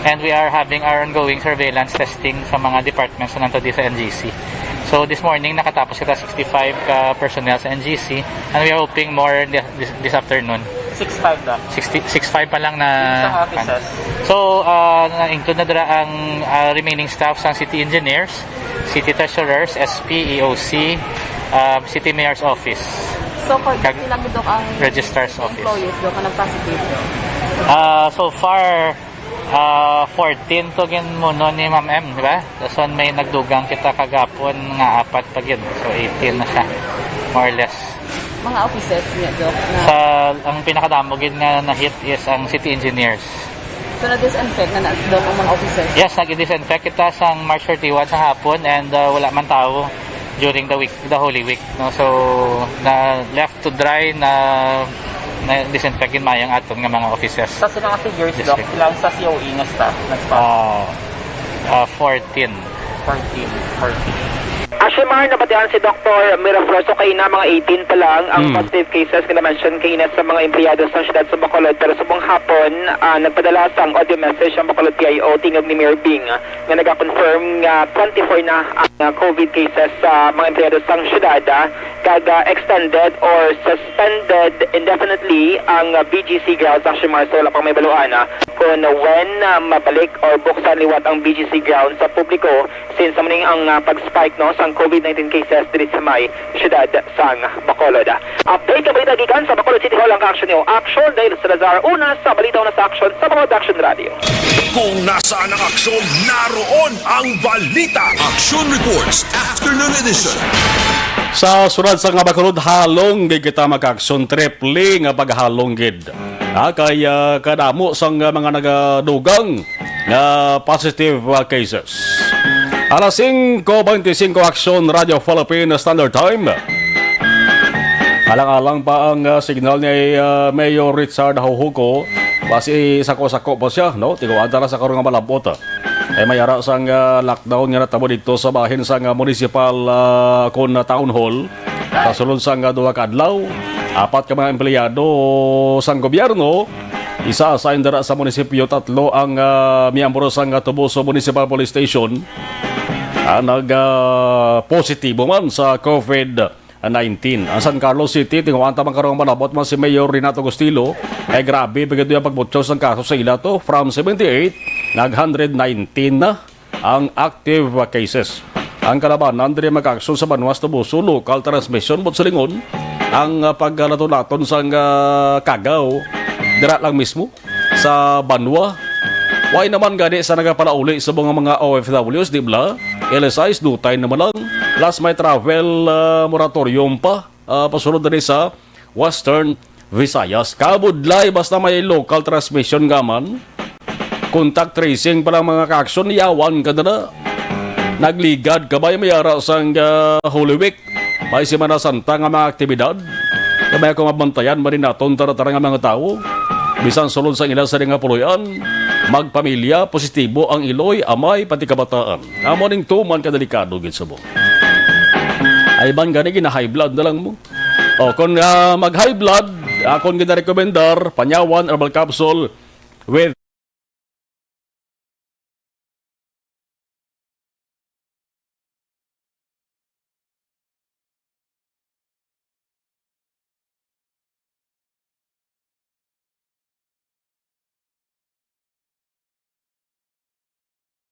And we are having our ongoing surveillance testing sa mga departments na nanto di sa N G C. So this morning, nakatapos kita sixty-five ka personnel sa N G C, and we are hoping more this, this, this afternoon. Six five, Doc. Sixty, six five pa lang na. Sa offices. So, ah, na-include na dira ang, ah, remaining staff sa city engineers, city treasurers, S P, E O C, ah, city mayor's office. So, kag ilang, Doc, ang registrar's office, employees, Doc, ang nag-positive? Ah, so far, ah, fourteen to ginmuno ni Ma'am M, di ba? Dason may nagdugang kita kagapon nga apat pa gid. So, eighteen na siya, more or less. Mga offices niya, Doc, na sa, ang pinakadamo gid nga na-hit is ang city engineers. So, na-disinfect na, na, Doc, ang mga offices? Yes, nag-disinfect kita sang March thirty-one sa hapon, and, uh, wala man tawo during the week, the Holy Week, no? So, na left to dry, na Na-disinfect gid maayo ang aton nga mga offices. Sa sila nga figures, Doc, District. Ilang sa C O E nga staff nagpa- Ah, ah, fourteen. Fourteen, fourteen. Ashimar, nabatian si Doktor Miraflores, so kaina mga eighteen pa lang ang Mm. positive cases nga na-mention kaina sa mga empleyado sa siyudad sa Bacolod. Pero subong hapon, ah, nagpadala sang audio message ang Bacolod P I O tingog ni Mayor Bing nga nagakonfirm nga twenty-four na ang, ah, COVID cases sa mga empleyado sang siyudad, ah, kag, ah, extended or suspended indefinitely ang, ah, B G C grounds, Ashimar, so wala pang may baluan, ah, kung when, ah, mabalik or buksan liwat ang B G C grounds sa publiko since amo ning ang, ah, pag-spike, no, sang COVID nineteen cases diri sa may siyudad sang Bacolod. Update nga balita gikan sa Bacolod City Hall ang ka-action niyo. Action, Dale Salazar, una sa balita, una sa action sa Bacolod Action Radio. Kung nasaan ang aksyon, naroon ang balita. Action Reports, Afternoon Edition. Sa sulod sa nga Bacolod, halong gid kita maka-action, triple nga paghalong gid. Ah, kay, ah, kadamo sang, ah, mga nagadugang nga positive, ah, cases. Alas singko bente singko, Aksyon Radio Philippine Standard Time. Alang-alang pa ang, ah, signal ni, ah, Mayor Richard Hauhuco, basi sako-sako pa siya, no? Tigo-an ta na sa karon nga malab-ot, ah. Ay may ara sang, ah, lockdown nga natabo dito sa bahin sang, ah, municipal, ah, kun, ah, town hall. Sa sulod sang, ah, duha ka adlaw, apat ka mga empleyado sang gobyerno, isa assign dira sa munisipyo, tatlo ang, ah, miyembro sang, ah, Toboso Municipal Police Station ang nag, ah, positibo man sa COVID nineteen. Ang San Carlos City, tinguhaan ta man karon nga malab-ot man si Mayor Renato Gustilo, ay grabe pa gid ang pagmutyo sang kaso sa ila to. From seventy-eight, nag hundred nineteen na ang active cases. Ang kalabanan diri maka-aksyon sa banwa sa Toboso, local transmission, buot silingon ang, ah, paglaton-laton sang, ah, kagaw dira lang mismo sa banwa. Wala naman gani sa nagapalauli sa mga, mga O F Ws, di bala? L S Is, dutay naman lang. Plus, may travel, ah, moratorium pa, ah, pasulod diri sa Western Visayas. Kabudlay, basta may local transmission nga man. Contact tracing pa lang, mga ka-aksyon, yawan ka na na. Nagligad ka ba, may ara sang, ah, Holy Week? May Semana Santa nga mga aktibidad? Kamay ako mabantayan, man naton tara-tara nga mga tawo. Bisan sulod sang ila sa nga puloy-an, magpamilya, positibo ang iloy, amay, pati kabataan. Amo ning tuman ka delikado gid subong. Ay man gani, gina-high blood na lang mo. O, kung, ah, mag-high blood, akon ginarekomendar, Panyawan Herbal Capsule with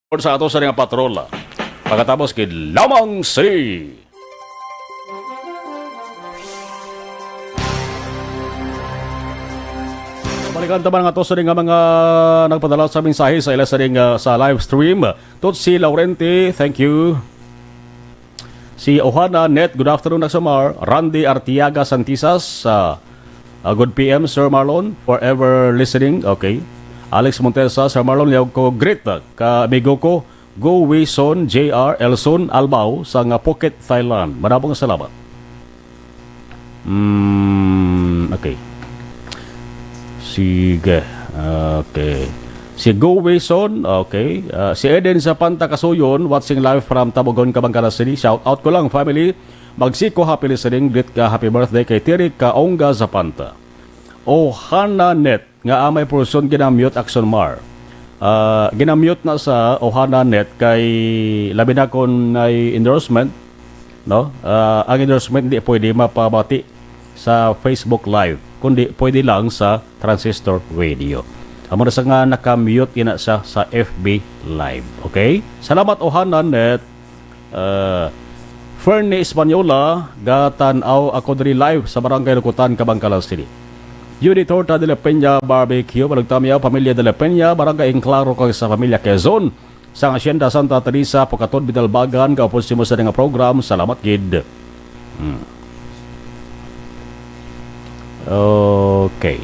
Or sa ato sa nga patrol, ah. Pagkatapos, kid lamang si Balikan ta man nga to sa nga mga nagpadala sa mensahe sa ila sa ring, ah, sa live stream. Totsi Laurenti, thank you. Si Ohana Net, good afternoon, Axamar. Randy Artiaga Santisas, ah, ah, good P M, Sir Marlon. Forever listening. Okay. Alex Montesa, Sir Marlon, liyaw ko greet, ah, ka amigo ko, Go Wison, J R, Elson Albao, sa nga Phuket, Thailand. Madamo nga salamat. Mm, okay. Sige. Okay. Si Go Wilson, okay. Ah, si Eden Zapanta Kasuyon, watching live from Tabogon, Kabangalan City. Shout out ko lang, family. Magsiko, happy listening. Greet ka, happy birthday kay Tiri Kaonga Zapanta. Ohana Net, nga amay portion ginamute, Action Mar. Ah, ginamute na sa Ohana Net kay labi na kon may endorsement, no? Ah, ang endorsement hindi pwede mapabati sa Facebook Live, kundi pwede lang sa Transistor Radio. Amo na sa nga naka-mute ina siya sa F B Live. Okay? Salamat, Ohana Net. Ah, Fernie Española, gatan-aw ako diri live sa Barangay Lukutan, Kabankalan City. Yudi Torta de la Peña Barbecue, Balagtamiaw, Pamilya de la Peña, Barangay Enclaro, kag sa Pamilya Quezon. Sang Hacienda Santa Teresa, Pocatod, Binalbagan, kaupod simo sa nga program. Salamat gid. Hmm. Okay.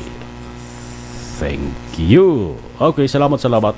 Thank you. Okay, salamat, salamat.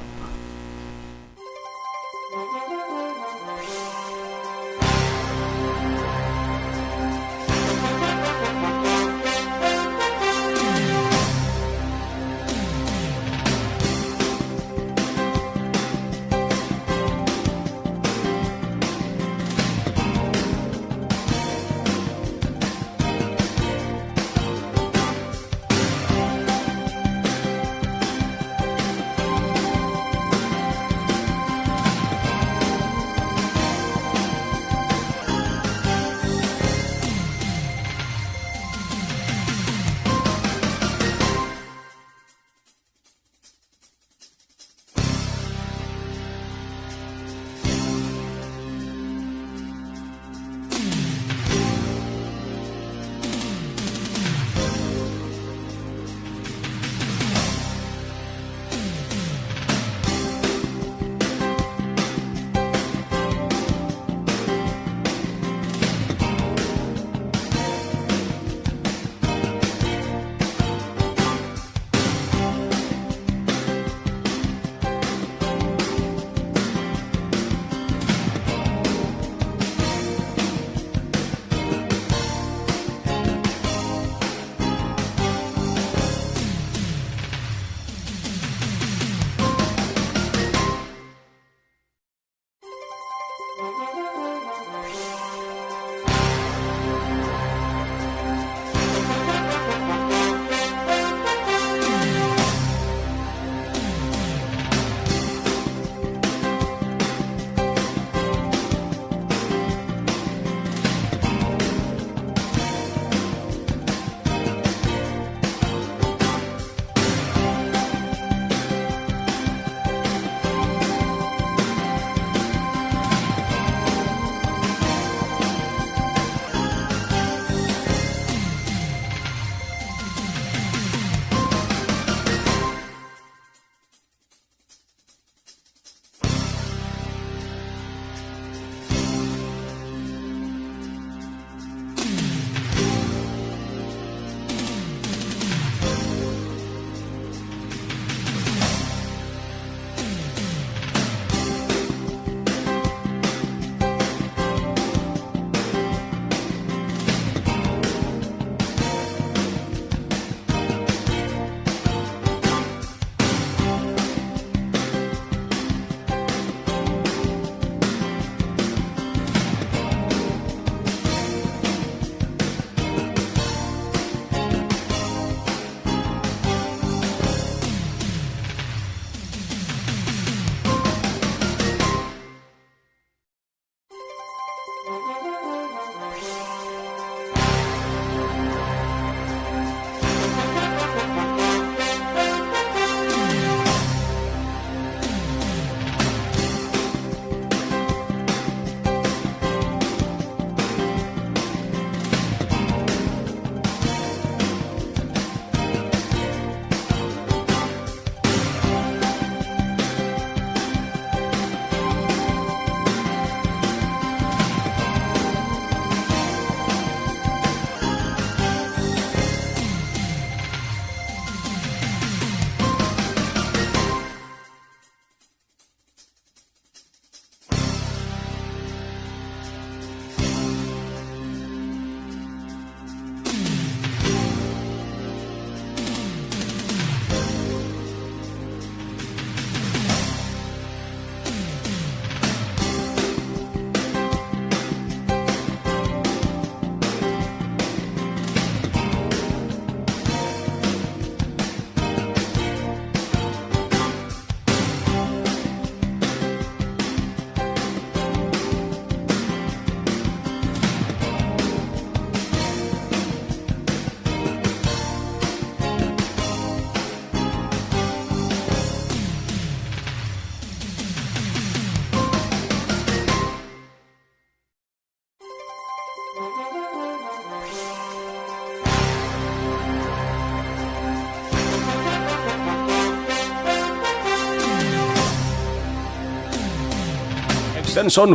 Extension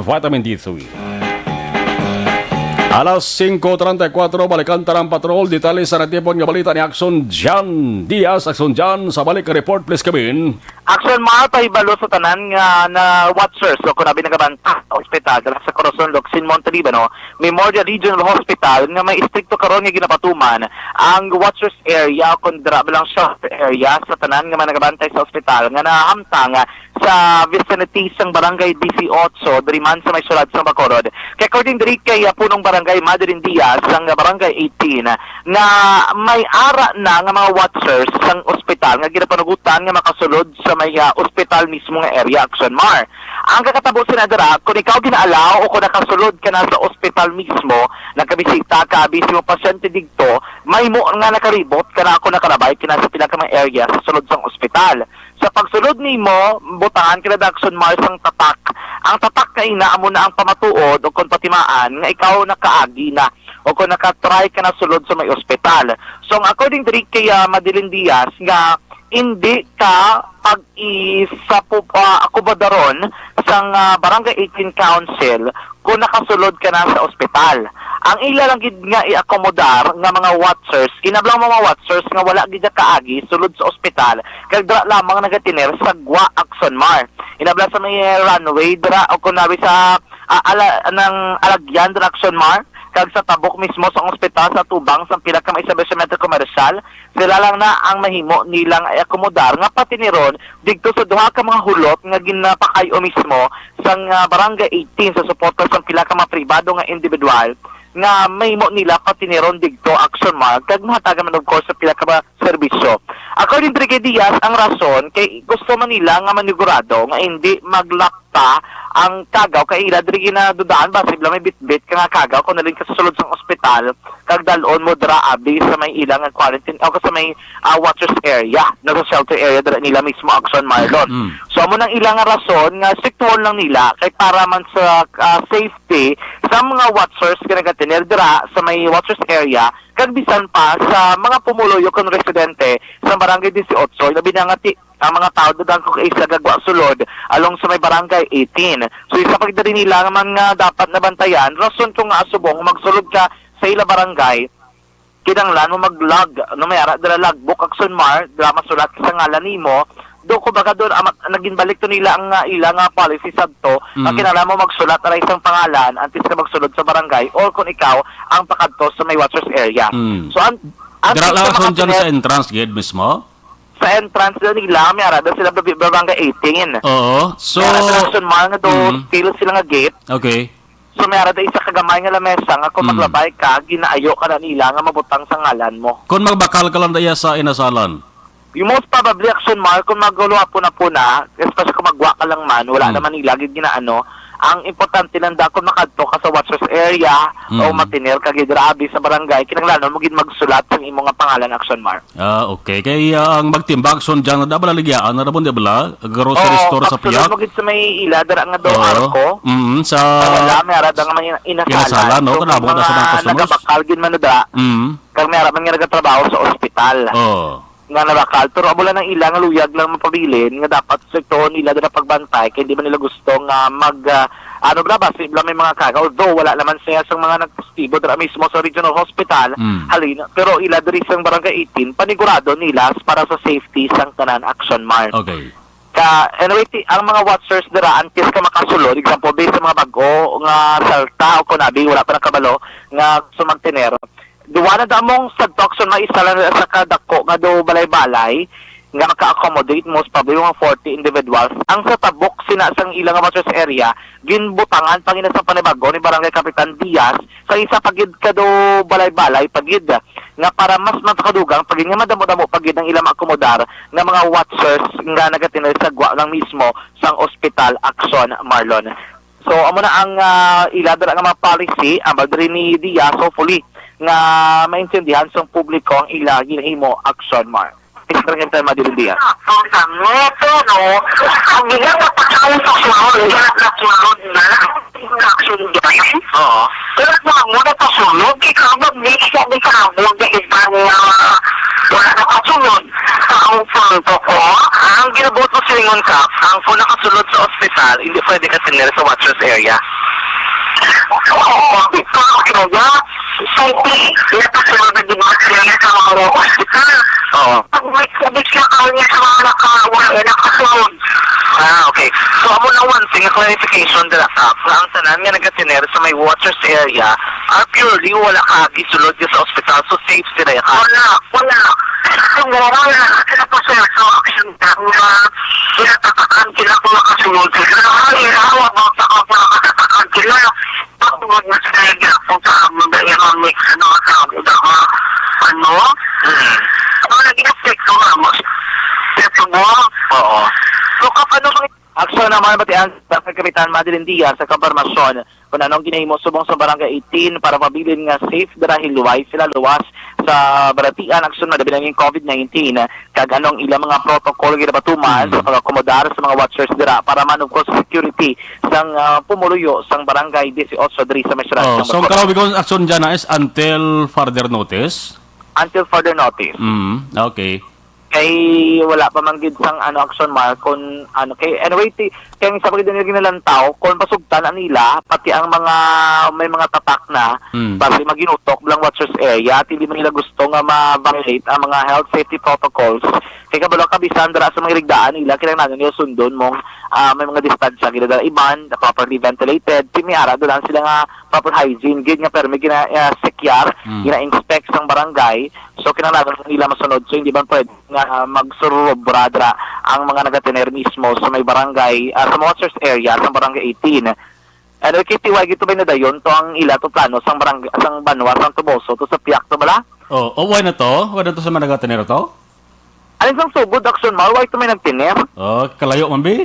Vitamin D three. Alas singko treinta y cuatro, balikan ta ang patrol. Detalye sa natipon nga balita ni Action Jan Diaz. Action Jan, sa balik ka report, please, Kevin. Action Mar, pahibalo sa tanan nga na watchers o kunabi nagabanta sa ospital dala sa Corazon Locsin Monte Libano Memorial Regional Hospital nga may istrikto karon nga ginapatuman ang watchers area o kon dira ba lang shelter area sa tanan nga mga nagabantay sa ospital nga nahamtang sa vicinity sang Barangay Dieciocho, diri man sa may sulod sang Bacolod. Kay according diri kay, ah, punong barangay Madeline Diaz sang Barangay eighteen, nga may ara na nga mga watchers sang ospital nga ginapanugutan nga makasulod sa may, ah, ospital mismo nga area, Action Mar. Ang kakatabo sina dira, kung ikaw ginaalaw o kung nakasulod ka na sa ospital mismo, nagkabisita ka, abi sa imong pasyente digto, mahimo nga nakalibot ka na ako nakalabay ka na sa pila ka mga area sa sulod sang ospital. Sa pagsulod nimo, butangan ka na, Action Mar, sang tatak. Ang tatak nga ina amo na ang pamatuod o kon patimaan nga ikaw nakaagi na o kon nakatry ka na sulod sa may ospital. So, ang according diri kay, ah, Madeline Diaz nga hindi ka pag-isa po, ah, akomodaron sang, ah, Barangay eighteen Council kung nakasulod ka na sa ospital. Ang ila lang gid nga i-akomodar nga mga watchers, inablang mga watchers nga wala gid kaagi sulod sa ospital, kag dira lamang nagatiner sa gwa, Action Mar. Inablang sa may runway dira o kunabi sa, ah, ala, nang alagyan dira, Action Mar, kag sa tabok mismo sa ospital sa tubang sa pila ka may establishmento komersyal, sila lang na ang mahimo nilang i-akomodar nga patiniron didto sa duha ka mga hulot nga ginapakayo mismo sang, ah, Barangay eighteen sa suporta sang pila ka mga pribado nga individual nga mahimo nila patiniron didto, Action Mar, kag mahatagan man, of course, sa pila ka mga serbisyo. According diri kay Diaz, ang rason kay gusto man nila nga manigurado nga hindi maglak pa ang kagaw kay ila diri ginadudaan basi bala may bitbit ka nga kagaw kung nalin ka sa sulod sang ospital kag dalon mo dira abi sa may ila nga quarantine o sa may, ah, watchers area, no, sa shelter area dira nila mismo, Action Mar, Lon. Mm. So amo nang ila nga rason nga striktuhon lang nila kay para man sa, ah, safety sa mga watchers nga nagatener dira sa may watchers area kag bisan pa sa mga pumuluyo kon residente sa Barangay Dieciocho, labi na nga ti ang mga tawo daghan ko kaisa gagwa sulod along sa may Barangay eighteen. So, isa pa gid diri nila nga man nga dapat nabantayan, rason ko nga subong magsulod ka sa ila barangay, kinahanglan mo mag-log, no, may ara dira logbook, Action Mar, dira masulat sa ngalan nimo. Do, kumbaga, doon, ama, naging balik to nila ang, ah, ila nga policy sadto, nga Mm. kinahanglan mo magsulat aray sang pangalan antes ka magsulod sa barangay, or kung ikaw ang pakadto sa may watchers area. Mm. So, an-, antes Dira lang ka ang sundyan makapinir- sa entrance gate mismo? Sa entrance na nila, may ara daw sila babi-, barangay eighteen. Oo. So, May ara daw, Action Mar, nga do, mm. Still sila nga gate. Okay. So, may ara daw isa ka gamay nga lamesa nga kung Mm. maglabay ka, ginaayo ka na nila nga mabutang sa ngalan mo. Kung magbakal ka lang daya sa inasalan? Yung most probably, Action Mar, kung magluwa po na po na, especially kung magwa ka lang man, wala Mm. naman nila gid ginaano. Ang importante lang da kung makadto ka sa watchers area o Mm. matinir ka gid rabi sa barangay, kinahanglan mo gid magsulat sa imo nga pangalan, Action Mar. Ah, okay. Kay, ah, ang magtimbag, sundyan na da bala, ligyaan na ra mo, di bala? Grocery Oo, store sa actually, piyak? Mo gid sa may ila, dara nga daw Oo. Arco. Mm, sa Wala, may ara da nga may inasalan. Inasalan, no? So, kung kanamo na sa mga mga customers. Nagabakal gid man na da, Mm. kag may ara man nga nagatrabaho sa ospital. Oo. Nga nabakal. Pero amo lang ang ila nga luyag lang mapabilin, nga dapat sa ito nila da pagbantay, kay di man nila gusto nga mag, ah, ano bala, basi bala may mga kaga. Although, wala naman siya sa mga nagpositibo dira mismo sa regional hospital, Mm. Halin, pero ila diri sa barangay eighteen, panigurado nila para sa safety sang tanan, Action Mar. Okay. Ka, anyway, ti-, ang mga watchers dira, antes ka makasulod, example, based sa mga bago nga salta o kunabi, wala pa nakabalo, nga gusto magtener. Duwa na damong sa Tucson, may isa lang sa kadako nga do balay-balay nga maka-accommodate most probably mga forty individuals. Ang sa tabok sina sang ilang watchers area, ginbutangan pa gina sa panibago ni Barangay Kapitan Diaz sa isa pa gid ka do balay-balay pa gid nga para mas makadugang pa gid nga madamo-damo pa gid ang ilang maakomodar nga mga watchers nga nagatinir sa gwa lang mismo sang ospital, Action Mar, Lon. So, amo na ang, ah, ila dira nga mga policy, ang diri ni Diaz, hopefully, nga maintindihan sang publiko ang ila ginahimo, Action Mar. Mister Hempel Madilindia. Ang dami, pero ang ginapapakaon sa sunod, ginapakasunod na, action dyan. Oo. Pero kung ang muna pasunod, ikaw mag-mix sa di ka mo, di iba nga wala na kasunod. Sa ang punto ko, ang ginabuot mo sa ingon ka, ang kung nakasunod sa ospital, hindi pwede ka tinira sa watchers area. Oo, ito, kaya, Siyempre, nakasunod na din ba sila sa mga ospital? Oo. Pag may sabi siya, kaya niya sa mga naka-, wala, nakasunod. Ah, okay. So, amo na one thing, clarification dira, Kap, nga ang tanan nga nagatener sa may watchers area are purely wala kaagi sulod niya sa ospital, so safe sila ya ka. Wala, wala. Siguro na, sila pa, sir, so, action time na pinatapakan sila kung makasunod. Pero ang irawa, baka pa makatapakan sila. Pagtungod na sa kaya kung sa amo na yung mga mix, ano, sa amo na mga, ano, Mm. ang naging epekto nga, mas, ito mo. Oo. So, kap-, ano mang aksyon naman pati ang sa Kapitan Madeline Diaz sa kapormasyon kung anong ginahimo subong sa Barangay eighteen para mabilin nga safe dira hilway sila luwas sa balatian aksyon na labi na ning covid nineteen, kag anong ilang mga protocol ginapatuman Mm. sa pag-akomodar sa mga watchers dira para man, of course, security sang, ah, pumuluyo sang Barangay Dieciocho diri sa may siyudad Oh, sang so, ang Bacolod. Karawi ko aksyon dyan na is until further notice? Until further notice. Mm, okay. Kay wala pa man gid sang, ano, aksyon, Mar, kung, ano, kay, anyway, ti-, kay ang isa pa gid nila ginalantaw, kung pasugtan na nila, pati ang mga, may mga tatak na, Mm. bali maginutok lang watchers area, at hindi man nila gusto nga ma-violate ang mga health safety protocols. Kay kabalo ka, bisan dira sa mga irigdaan nila, kinahanglan nila sundon mong, ah, may mga distansya, gila dira iban, properly ventilated, ti may ara doon sila nga proper hygiene, gid nga permi gina, ah, sekyar, Mm. gina-inspect sang barangay. So, kinahanglan nila masunod. So, hindi man pwede nga, ah, magsurubra dira ang mga nagatener mismo sa may barangay, ah, sa watchers area, sa barangay eighteen. Ano, K T Y, gito ba nadayon to ang ila to plano sang barang-, sang banwa, sang Toboso, to sa Piak to bala? Oh, oh, why na to? Why na to sa mga nagatener to? Alin sang sugod, aksyon, Mar? Why to may nagtener? Oh, kalayo man, bi?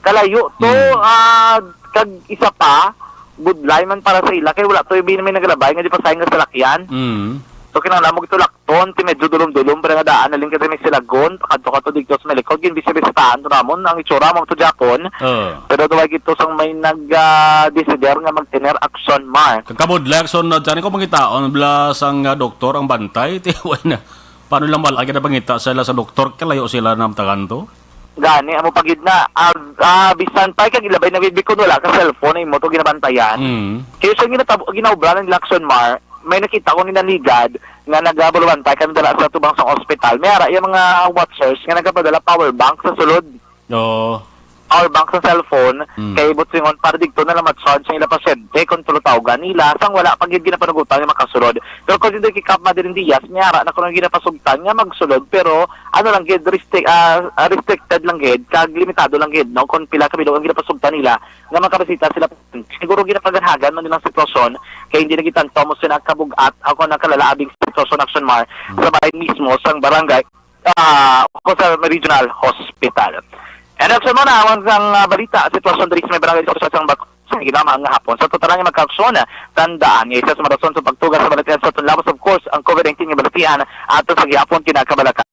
Kalayo to, Hmm. ah, kag isa pa, budlay man para sa ila, kay wala to, bi, may nagalabay nga di pa sayon nga salakyan. Hmm. So, kinahanglan mo gitulak ton, ti medyo dulom-dulom pa nga daan, nalin ka may silagon, pakadto ka to dito sa may likod, ginbisibisitaan to namon, ang itsura mo to Japon. Oo. Pero duwa gito sang may nag, ah, desider nga magtener aksyon, Mar. Kagkabudlay aksyon na dyan, kung mangitaon, bla sang, ah, doktor, ang bantay, ti, wala na. Paano lang wala ka napangita sila sa doktor, kalayo sila namtagan to? Gani, amo pa gid na. Ah, ah, bisan pa, kag ilabay na gid, kun wala ka cellphone, imo to ginabantayan. Mm. Kaya sa ginatabo-, ginaobra ng Lacson Mar, may nakita ko ni Nanigad nga nagabulwantay kami dala sa tubang sang ospital. May ara yung mga watchers nga nagapadala power bank sa sulod. Oo. Power bank sa cellphone, Mm. kay butsingon para digto na lang ma-charge ang ila pasyente kung tulutawgan nila, sang wala pa gid ginapanugutan nga makasulod. Pero kung dito kay Kap Madeline Diaz, may ara na kuno ginapasugtan nga magsulod, pero ano lang gid, restrict, ah, ah, restricted lang gid, kag limitado lang gid, no, kung pila ka bilog ang ginapasugtan nila nga makabisita sila. Siguro ginapaganhagan man nilang sitwasyon, kay hindi na gid tanto mo sila kabug-at ako nakalalaabing sitwasyon, Action Mar, Hmm. sa balay mismo sang barangay, ah, o sa Regional Hospital. And Action Mar, ang, ang, ah, balita, sitwasyon diri sa may barangay sa sang Bak-, sa ginama nga hapon. Sa total nga magkaaksyon, tandaan nga isa sa mga rason sa pagtugas sa balatian sa aton lawas, of course, ang covid nineteen nga balatian ato sa gihapon kinakabalaka.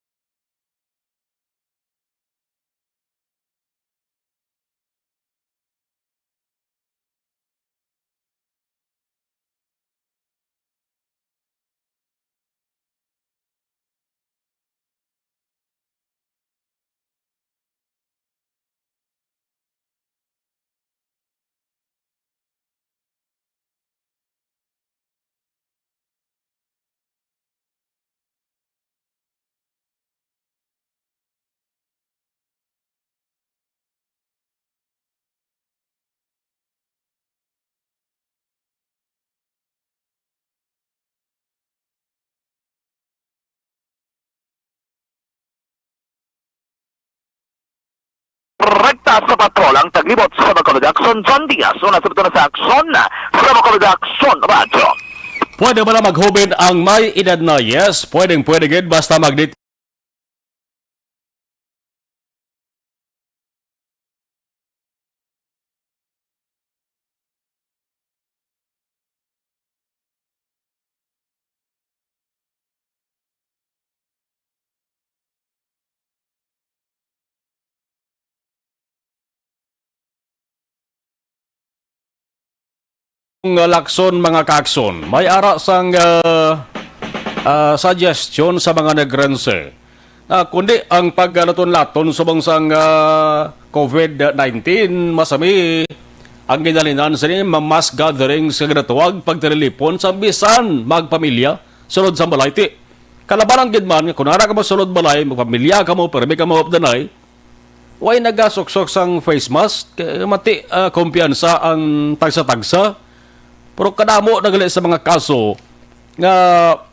Rekta sa patrol ang taglibot sa Bacolod Action, John Diaz. Una sa buto na sa aksyon sa Bacolod Action Radyo. Pwede ba na maghubin ang may edad na? Yes, pwedeng pwede gid, basta magdit Lakson, mga kakson, may ara sang, ah, ah, suggestion sa mga Negrense na kundi ang paglaton-laton subong sang, ah, covid nineteen, masami ang ginhalinan sini ma-mass gatherings nga ginatawag pagtililipon sa bisan magpamilya sulod sang balay. Ti kalabanan gid man nga kung ara kamo sulod balay, magpamilya kamo, pirmi kamo updanay, way nagasuksok sang face mask, kay mati, ah, kumpiyansa ang tagsa-tagsa. Pero kadamo na gali sa mga kaso nga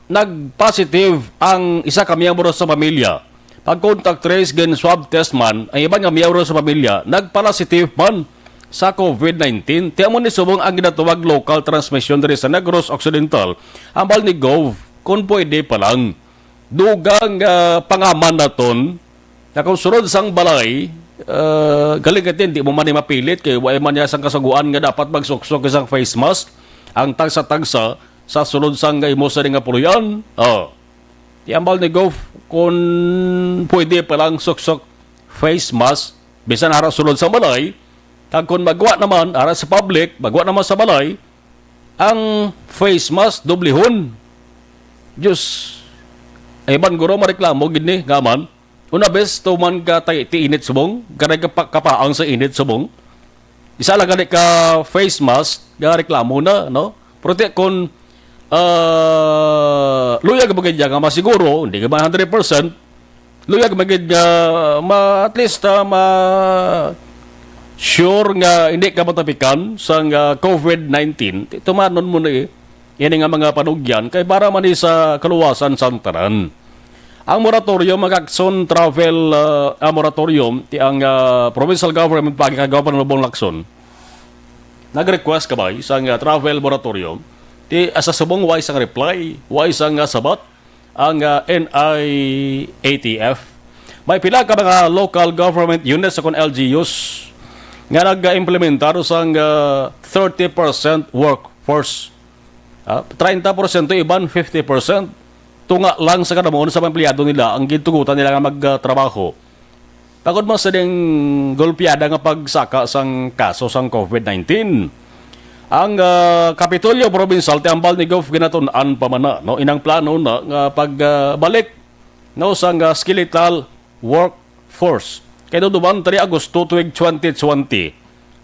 nag-positive ang isa ka miyembro sa pamilya. Pag contact trace, gin swab test man ang iban nga miyembro sa pamilya, nagpositive man sa covid nineteen. Ti amo ni subong ang ginatawag local transmission diri sa Negros Occidental, hambal ni Gov, kung pwede pa lang. Dugang, ah, pangaman naton, na kung sulod sang balay, ah, galing ka din, di mo man ni mapilit, kay wa man niya sang kasugoan nga dapat magsuksok isang face mask ang tagsa-tagsa sa sulod sang imo sa nga puloy-an. Oh. Ti hambal ni Gof, kung pwede pa lang suksok face mask, bisan ara sulod sang balay, kag kung magwa naman, ara sa public, magwa naman sa balay, ang face mask, doblihon. Diyos, ay ban guro mareklamo gid ni, nga man. Una bes, tuman ka tay, ti init subong, kanay ka pa-, kapaang sa init subong. Isa lang gani ka face mask, nga reklamo na, no? Pero ti, kung, ah, luyag mo gid nga masiguro, hindi ka man hundred percent, luyag mo gid nga ma-, at least, ah, ma-, sure nga hindi ka matapikan sang, ah, covid nineteen, ti-, tumanon mo na, eh. Ini nga mga panugyan kay para man ni sa kaluwasan sang tanan. Ang moratorium, mga kakson, travel, ah, ah, moratorium, ti ang, ah, provincial government pagi kay Governor Bong Lacson nag-request kabay sang, ah, travel moratorium. Ti, ah, sa subong, way sang reply, way sang, ah, sabat ang, ah, N I A T F. May pila ka mga local government units o kon L G Us nga nag-implementar sang, ah, thirty percent workforce. Ah, treinta porsyento, iban fifty percent. Tunga lang sa kadamuon sa mga empleyado nila ang gintugutan nila nga magtrabaho. Tungod man sa ding golpeada nga pagsaka sang kaso sang covid nineteen, ang, ah, Kapitolyo Provincial, ti hambal ni Gov, ginatun-an pa man na, no, inang plano na nga pagbalik, no, sang, ah, skeletal workforce. Kay duduman, three Agosto tuig twenty twenty,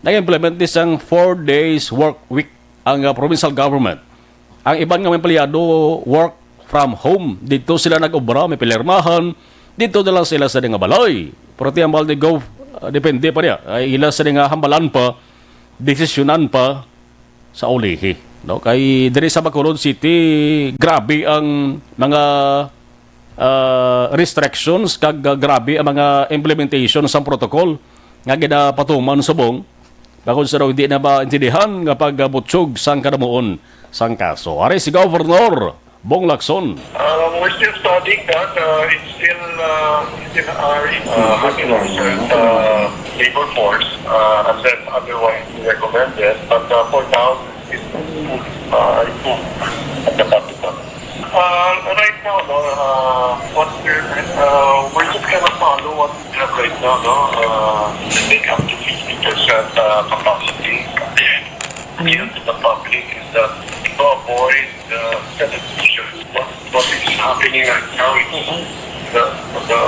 nag-implement ni sang four days work week ang, ah, provincial government. Ang iban nga mga empleyado work from home. Dito sila nag-obra, may pinirmahan. Dito na lang sila sa nga balay. Pero ti hambal ni Gov, ah, depende pa niya. Ay ila sa nga hambalan pa, desisyonan pa sa ulihi, no? Kay diri sa Bacolod City, grabe ang mga, ah, restrictions kag, ah, grabe ang mga implementation sang protocol nga ginapatuman subong. Bakod sa daw hindi na maintindihan nga pagbutyog sang kadamuon sang kaso. Ari si Governor Bong Lacson. Um, we're still studying that. Uh, it's still, uh, still are in, uh, hundred percent, uh, labor force, uh, unless otherwise recommended. But, uh, for now, it's, uh, it's at the capital. Uh, right now, no, uh, what we're, uh, we're just gonna follow what we have right now, no? Uh, make up to fifty percent, uh, capacity. Appeal to the public is that to avoid, uh, television. What, what is happening right now is the, the,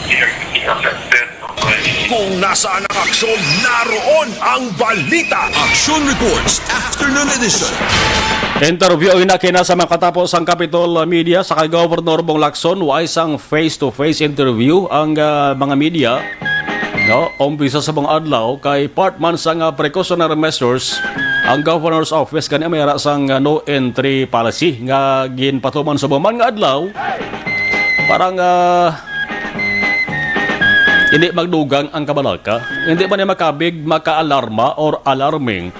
they are getting affected by Kung nasaan ang aksyon, naroon ang balita. Action Reports, Afternoon Edition. Interview ina kina sa makatapos ang Capitol Media sa kay Governor Bong Lacson, way sang face-to-face interview ang, ah, mga media, no? Umpisa sa mga adlaw kay part man sang, ah, precautionary measures ang Governor's Office kani may ara sang, ah, no entry policy nga ginpatuman sa buman nga adlaw. Parang, ah, hindi magdugang ang kabalaka. Hindi man niya makabig, makaalarma or alarming.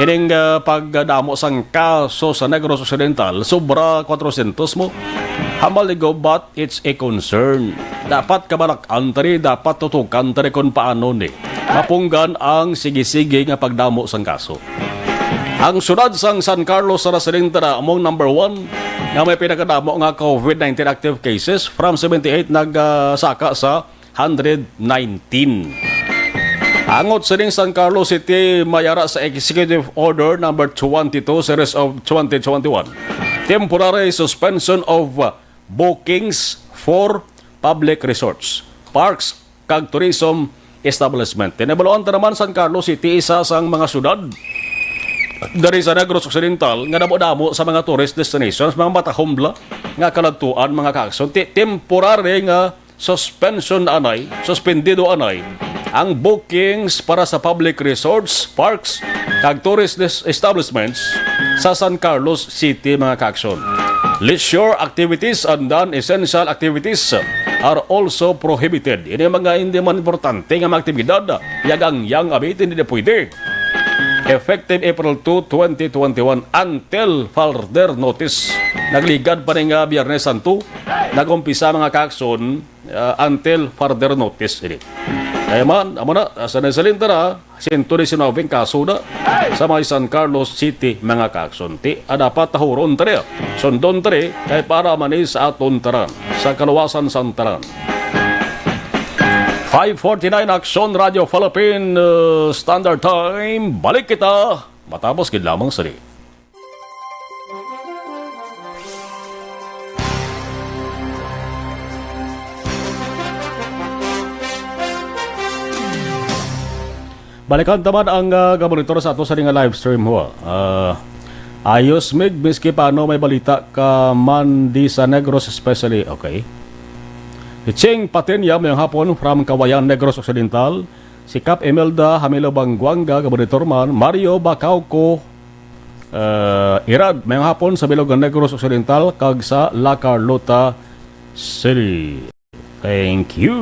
Ining, ah, pagdamo sang kaso sa Negros Occidental, sobra kwatrosyentos mo. Hambal ni Gov, but it's a concern. Dapat kabalak-an ta ri, dapat tutukan ta ri kung paano ni mapunggan ang sige-sige nga pagdamo sang kaso. Ang siyudad sang San Carlos sa Residente na among number one nga may pinakadamo nga covid nineteen active cases, from seventy-eight nagsaka sa hundred nineteen. Angot sining San Carlos City may ara sa Executive Order number twenty-two, series of twenty twenty-one, temporary suspension of, uh, bookings for public resorts, parks, kag tourism establishment. Tinabaluan ta naman, San Carlos City, isa sang mga syudad diri sa Negros Occidental nga damo-damo sa mga tourist destinations, mga matahom bala nga kaladtuan, mga kaagson. Ti-, temporary nga suspension anay, suspendido anay ang bookings para sa public resorts, parks, kag tourist des-, establishments sa San Carlos City, mga kaagson. Leisure activities and non-essential activities are also prohibited. Ini mga hindi man importante nga mga aktibidad, yagang-yang abit, hindi na pwede. Effective April two, twenty twenty-one, until further notice. Nagligad pa ni nga Biyernes Santo, nag-umpisa, mga kaagson, uh, until further notice ini. Kaya man, amo na, uh, sa nasalinta na, sento disinobeng kaso na sa may San Carlos City, mga kaagson. Ti, ah, dapat tahuron ta rin, sundon ta rin, kay para man ni sa aton tanan, sa kaluwasan sang tanan. Five forty-nine, Aksyon Radio Philippine, uh, Standard Time. Balik kita matapos gid lamang sini. Balikan ta man ang, ah, gabonitor sa ato sa nga live stream, ho. Ah, ayos, Mig, miski paano may balita ka man di sa Negros especially. Okay. Ching Patiña, mayong hapon, from Kawayan, Negros Occidental. Si Kap Imelda Hamilo Bangguanga, gabonitor man. Mario Bacauco, ah, Irad, mayong hapon sa bilog nga Negros Occidental kag sa La Carlota City. Thank you.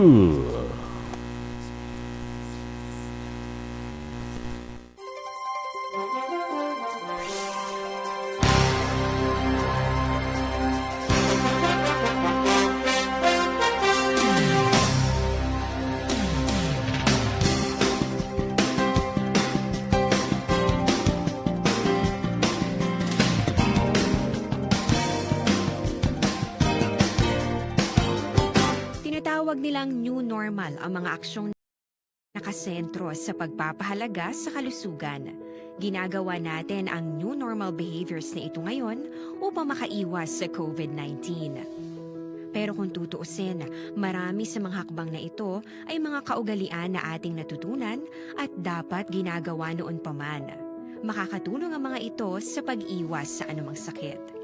Tinatawag nilang new normal ang mga aksyong nakasentro sa pagpapahalaga sa kalusugan. Ginagawa natin ang new normal behaviors na ito ngayon upang makaiwas sa COVID nineteen. Pero kung tutuusin, marami sa mga hakbang na ito ay mga kaugalian na ating natutunan at dapat ginagawa noon pa man. Makakatulong ang mga ito sa pag-iwas sa anumang sakit.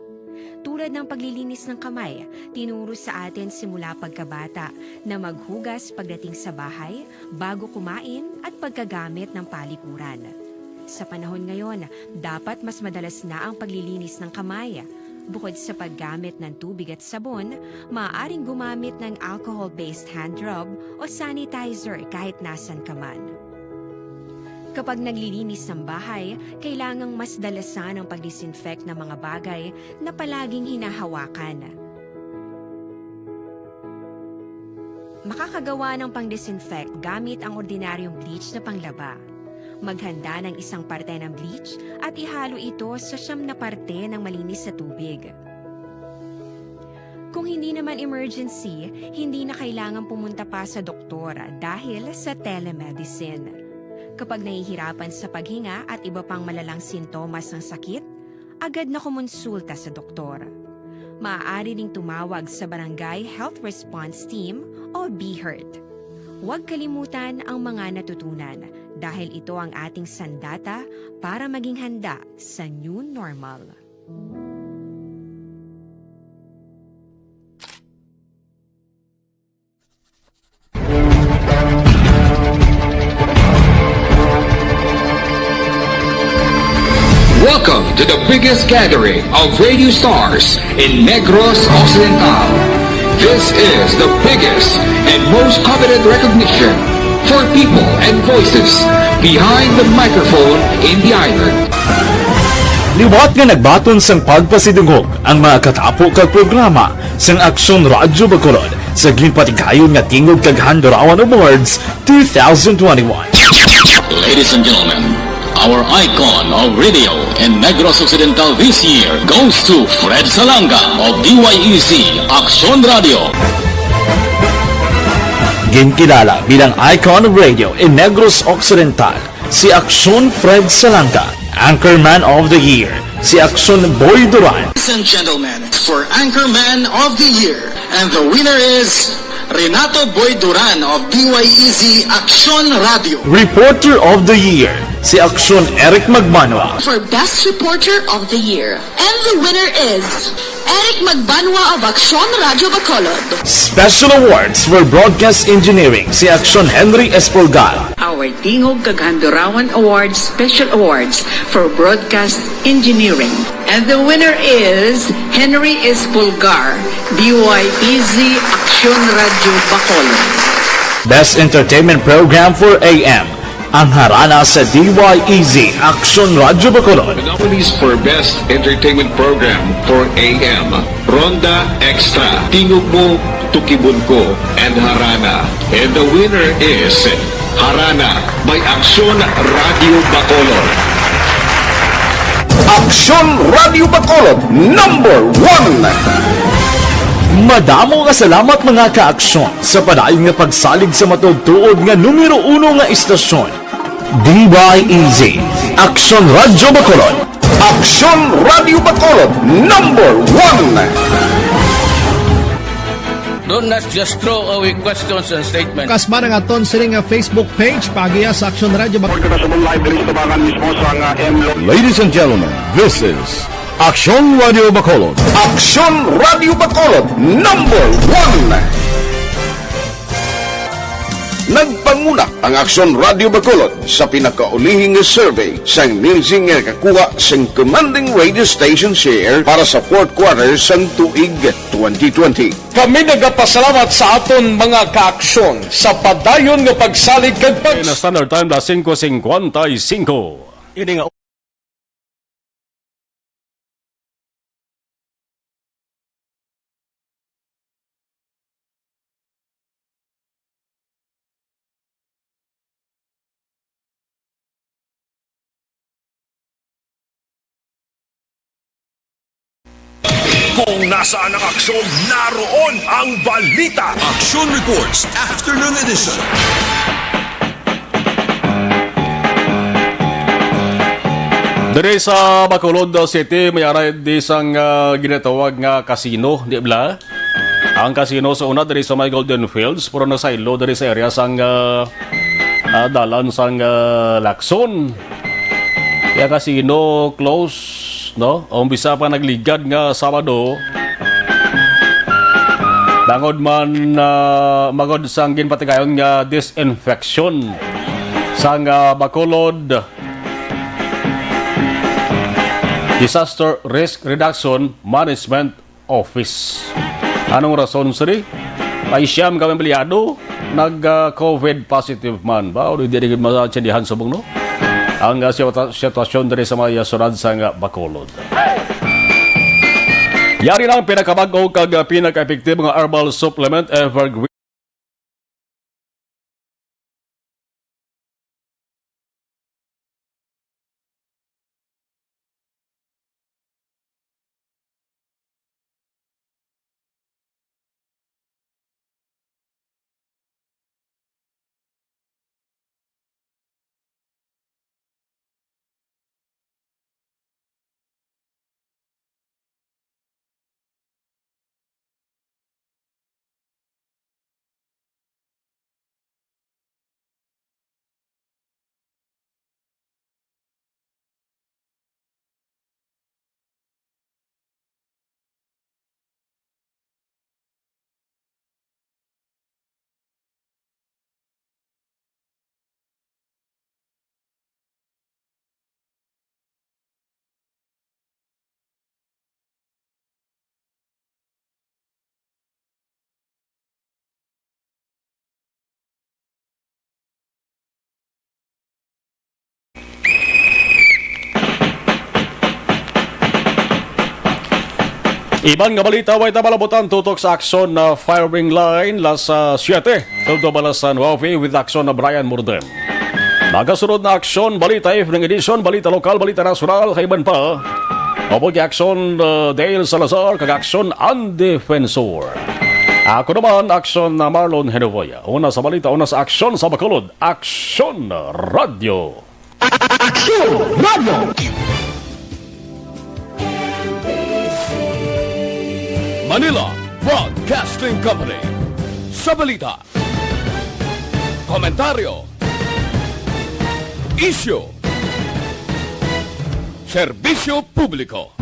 Tulad ng paglilinis ng kamay, tinuro sa atin simula pagkabata na maghugas pagdating sa bahay, bago kumain, at pagkagamit ng palikuran. Sa panahon ngayon, dapat mas madalas na ang paglilinis ng kamay. Bukod sa paggamit ng tubig at sabon, maaaring gumamit ng alcohol-based hand rub o sanitizer kahit nasan ka man. Kapag naglilinis ng bahay, kailangang mas dalasan ang pag-disinfect ng mga bagay na palaging hinahawakan. Makakagawa ng pang-disinfect gamit ang ordinaryong bleach na panglaba. Maghanda ng isang parte ng bleach at ihalo ito sa siyam na parte ng malinis na tubig. Kung hindi naman emergency, hindi na kailangan pumunta pa sa doktor dahil sa telemedicine. Kapag nahihirapan sa paghinga at iba pang malalang sintomas ng sakit, agad na kumonsulta sa doktor. Maaari ring tumawag sa Barangay Health Response Team o BHERT. Huwag kalimutan ang mga natutunan dahil ito ang ating sandata para maging handa sa new normal. Welcome to the biggest gathering of radio stars in Negros Occidental. This is the biggest and most coveted recognition for people and voices behind the microphone in the island. Liwat nga nagbaton sang pagpasidungog ang mga katapo kag programa sang Aksyon Radyo Bacolod sa ginpatigayon nga Tingog kag Handurawan Awards two thousand twenty-one. Ladies and gentlemen, our icon of radio in Negros Occidental this year goes to Fred Salanga of D Y E C Aksyon Radio. Ginkilala bilang icon of radio in Negros Occidental, si Aksyon Fred Salanga, Anchorman of the Year, si Aksyon Boy Duran. Ladies and gentlemen, for Anchorman of the Year, and the winner is Renato Boy Duran of D Y E Z Aksyon Radio. Reporter of the Year, si Aksyon Eric Magmanwa. For Best Reporter of the Year, and the winner is Eric Magbanwa of Aksyon Radyo Bacolod. Special Awards for Broadcast Engineering, si Aksyon Henry Espolgar. Our Tingog kag Handurawan Awards Special Awards for Broadcast Engineering. And the winner is Henry Espolgar, D Y E Z Aksyon Radyo Bacolod. Best Entertainment Program for A M, ang Harana sa D Y E Z Aksyon Radyo Bacolod. The nominees for Best Entertainment Program for A M, Ronda Extra, Tingog Mo, Tukibon Ko, and Harana. And the winner is Harana by Aksyon Radio Bacolod. Aksyon Radio Bacolod, number one. Madamo nga salamat, mga kaaksyon, sa padayon nga pagsalig sa matuod-tuod nga numero uno nga istasyon. D Y E Z, Aksyon Radyo Bacolod. Aksyon Radyo Bacolod, number one. Do not just throw away questions and statements. Kasma nga aton sini nga Facebook page, paagiya sa Aksyon Radyo Bacolod. Report kita subong live diri sa tubangan mismo sa nga M Lo- Ladies and gentlemen, this is Aksyon Radyo Bacolod. Aksyon Radyo Bacolod, number one. Nagpanguna ang Aksyon Radyo Bacolod sa pinakaulihing nga survey sang Nielsen nga nakakuha sang commanding radio station share para sa fourth quarter sang tuig twenty twenty. Kami nagapasalamat sa aton mga kaaksyon sa padayon nga pagsalig kag pag- Na Standard Time, las singko singkwenta y singko. Ini nga Kung nasaan ang aksyon, naroon ang balita. Action Reports, Afternoon Edition. Diri sa Bacolod City, may ara di sang, ah, ginatawag nga casino, di bala? Ang casino sa una diri sa may Golden Fields, pero nasaylo diri sa area sang, ah, ah, dalan sang, ah, Lacson. Kaya casino close, no? Ang bisa pa nagligad nga Sabado. Tangod man, ah, magod sang ginpatigayon nga disinfection sang, ah, Bacolod Disaster Risk Reduction Management Office. Anong rason sini? Ay siyam ka empleyado nag, ah, covid positive man ba? O di, di, di masindihan subong, no? Ang, ah, sitwa-, sitwasyon diri sa mga syudad sa nga Bacolod. Yari na ang pinakabag-o kag, ah, pinaka-epektibo nga herbal supplement, Evergreen. Iban nga balita, way tabalabutan tutok sa aksyon na firing line, las, ah, siete. Tutok ba las nuwebe with aksyon na Brian Morden. Magasunod na aksyon, balita, evening edition, balita lokal, balita nasyonal, kay iban pa. Upod kay aksyon, ah, Dale Salazar, kag aksyon ang defensor. Ako naman, Aksyon na Marlon Henovoya. Una sa balita, una sa aksyon sa Bacolod, Aksyon Radyo. Aksyon Radyo! Manila Broadcasting Company. Sa balita, komentaryo, isyu, serbisyo publiko.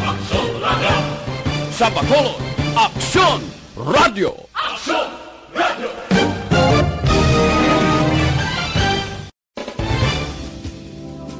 Aksyon Radyo. Sa Bacolod, Aksyon Radyo. Aksyon Radyo.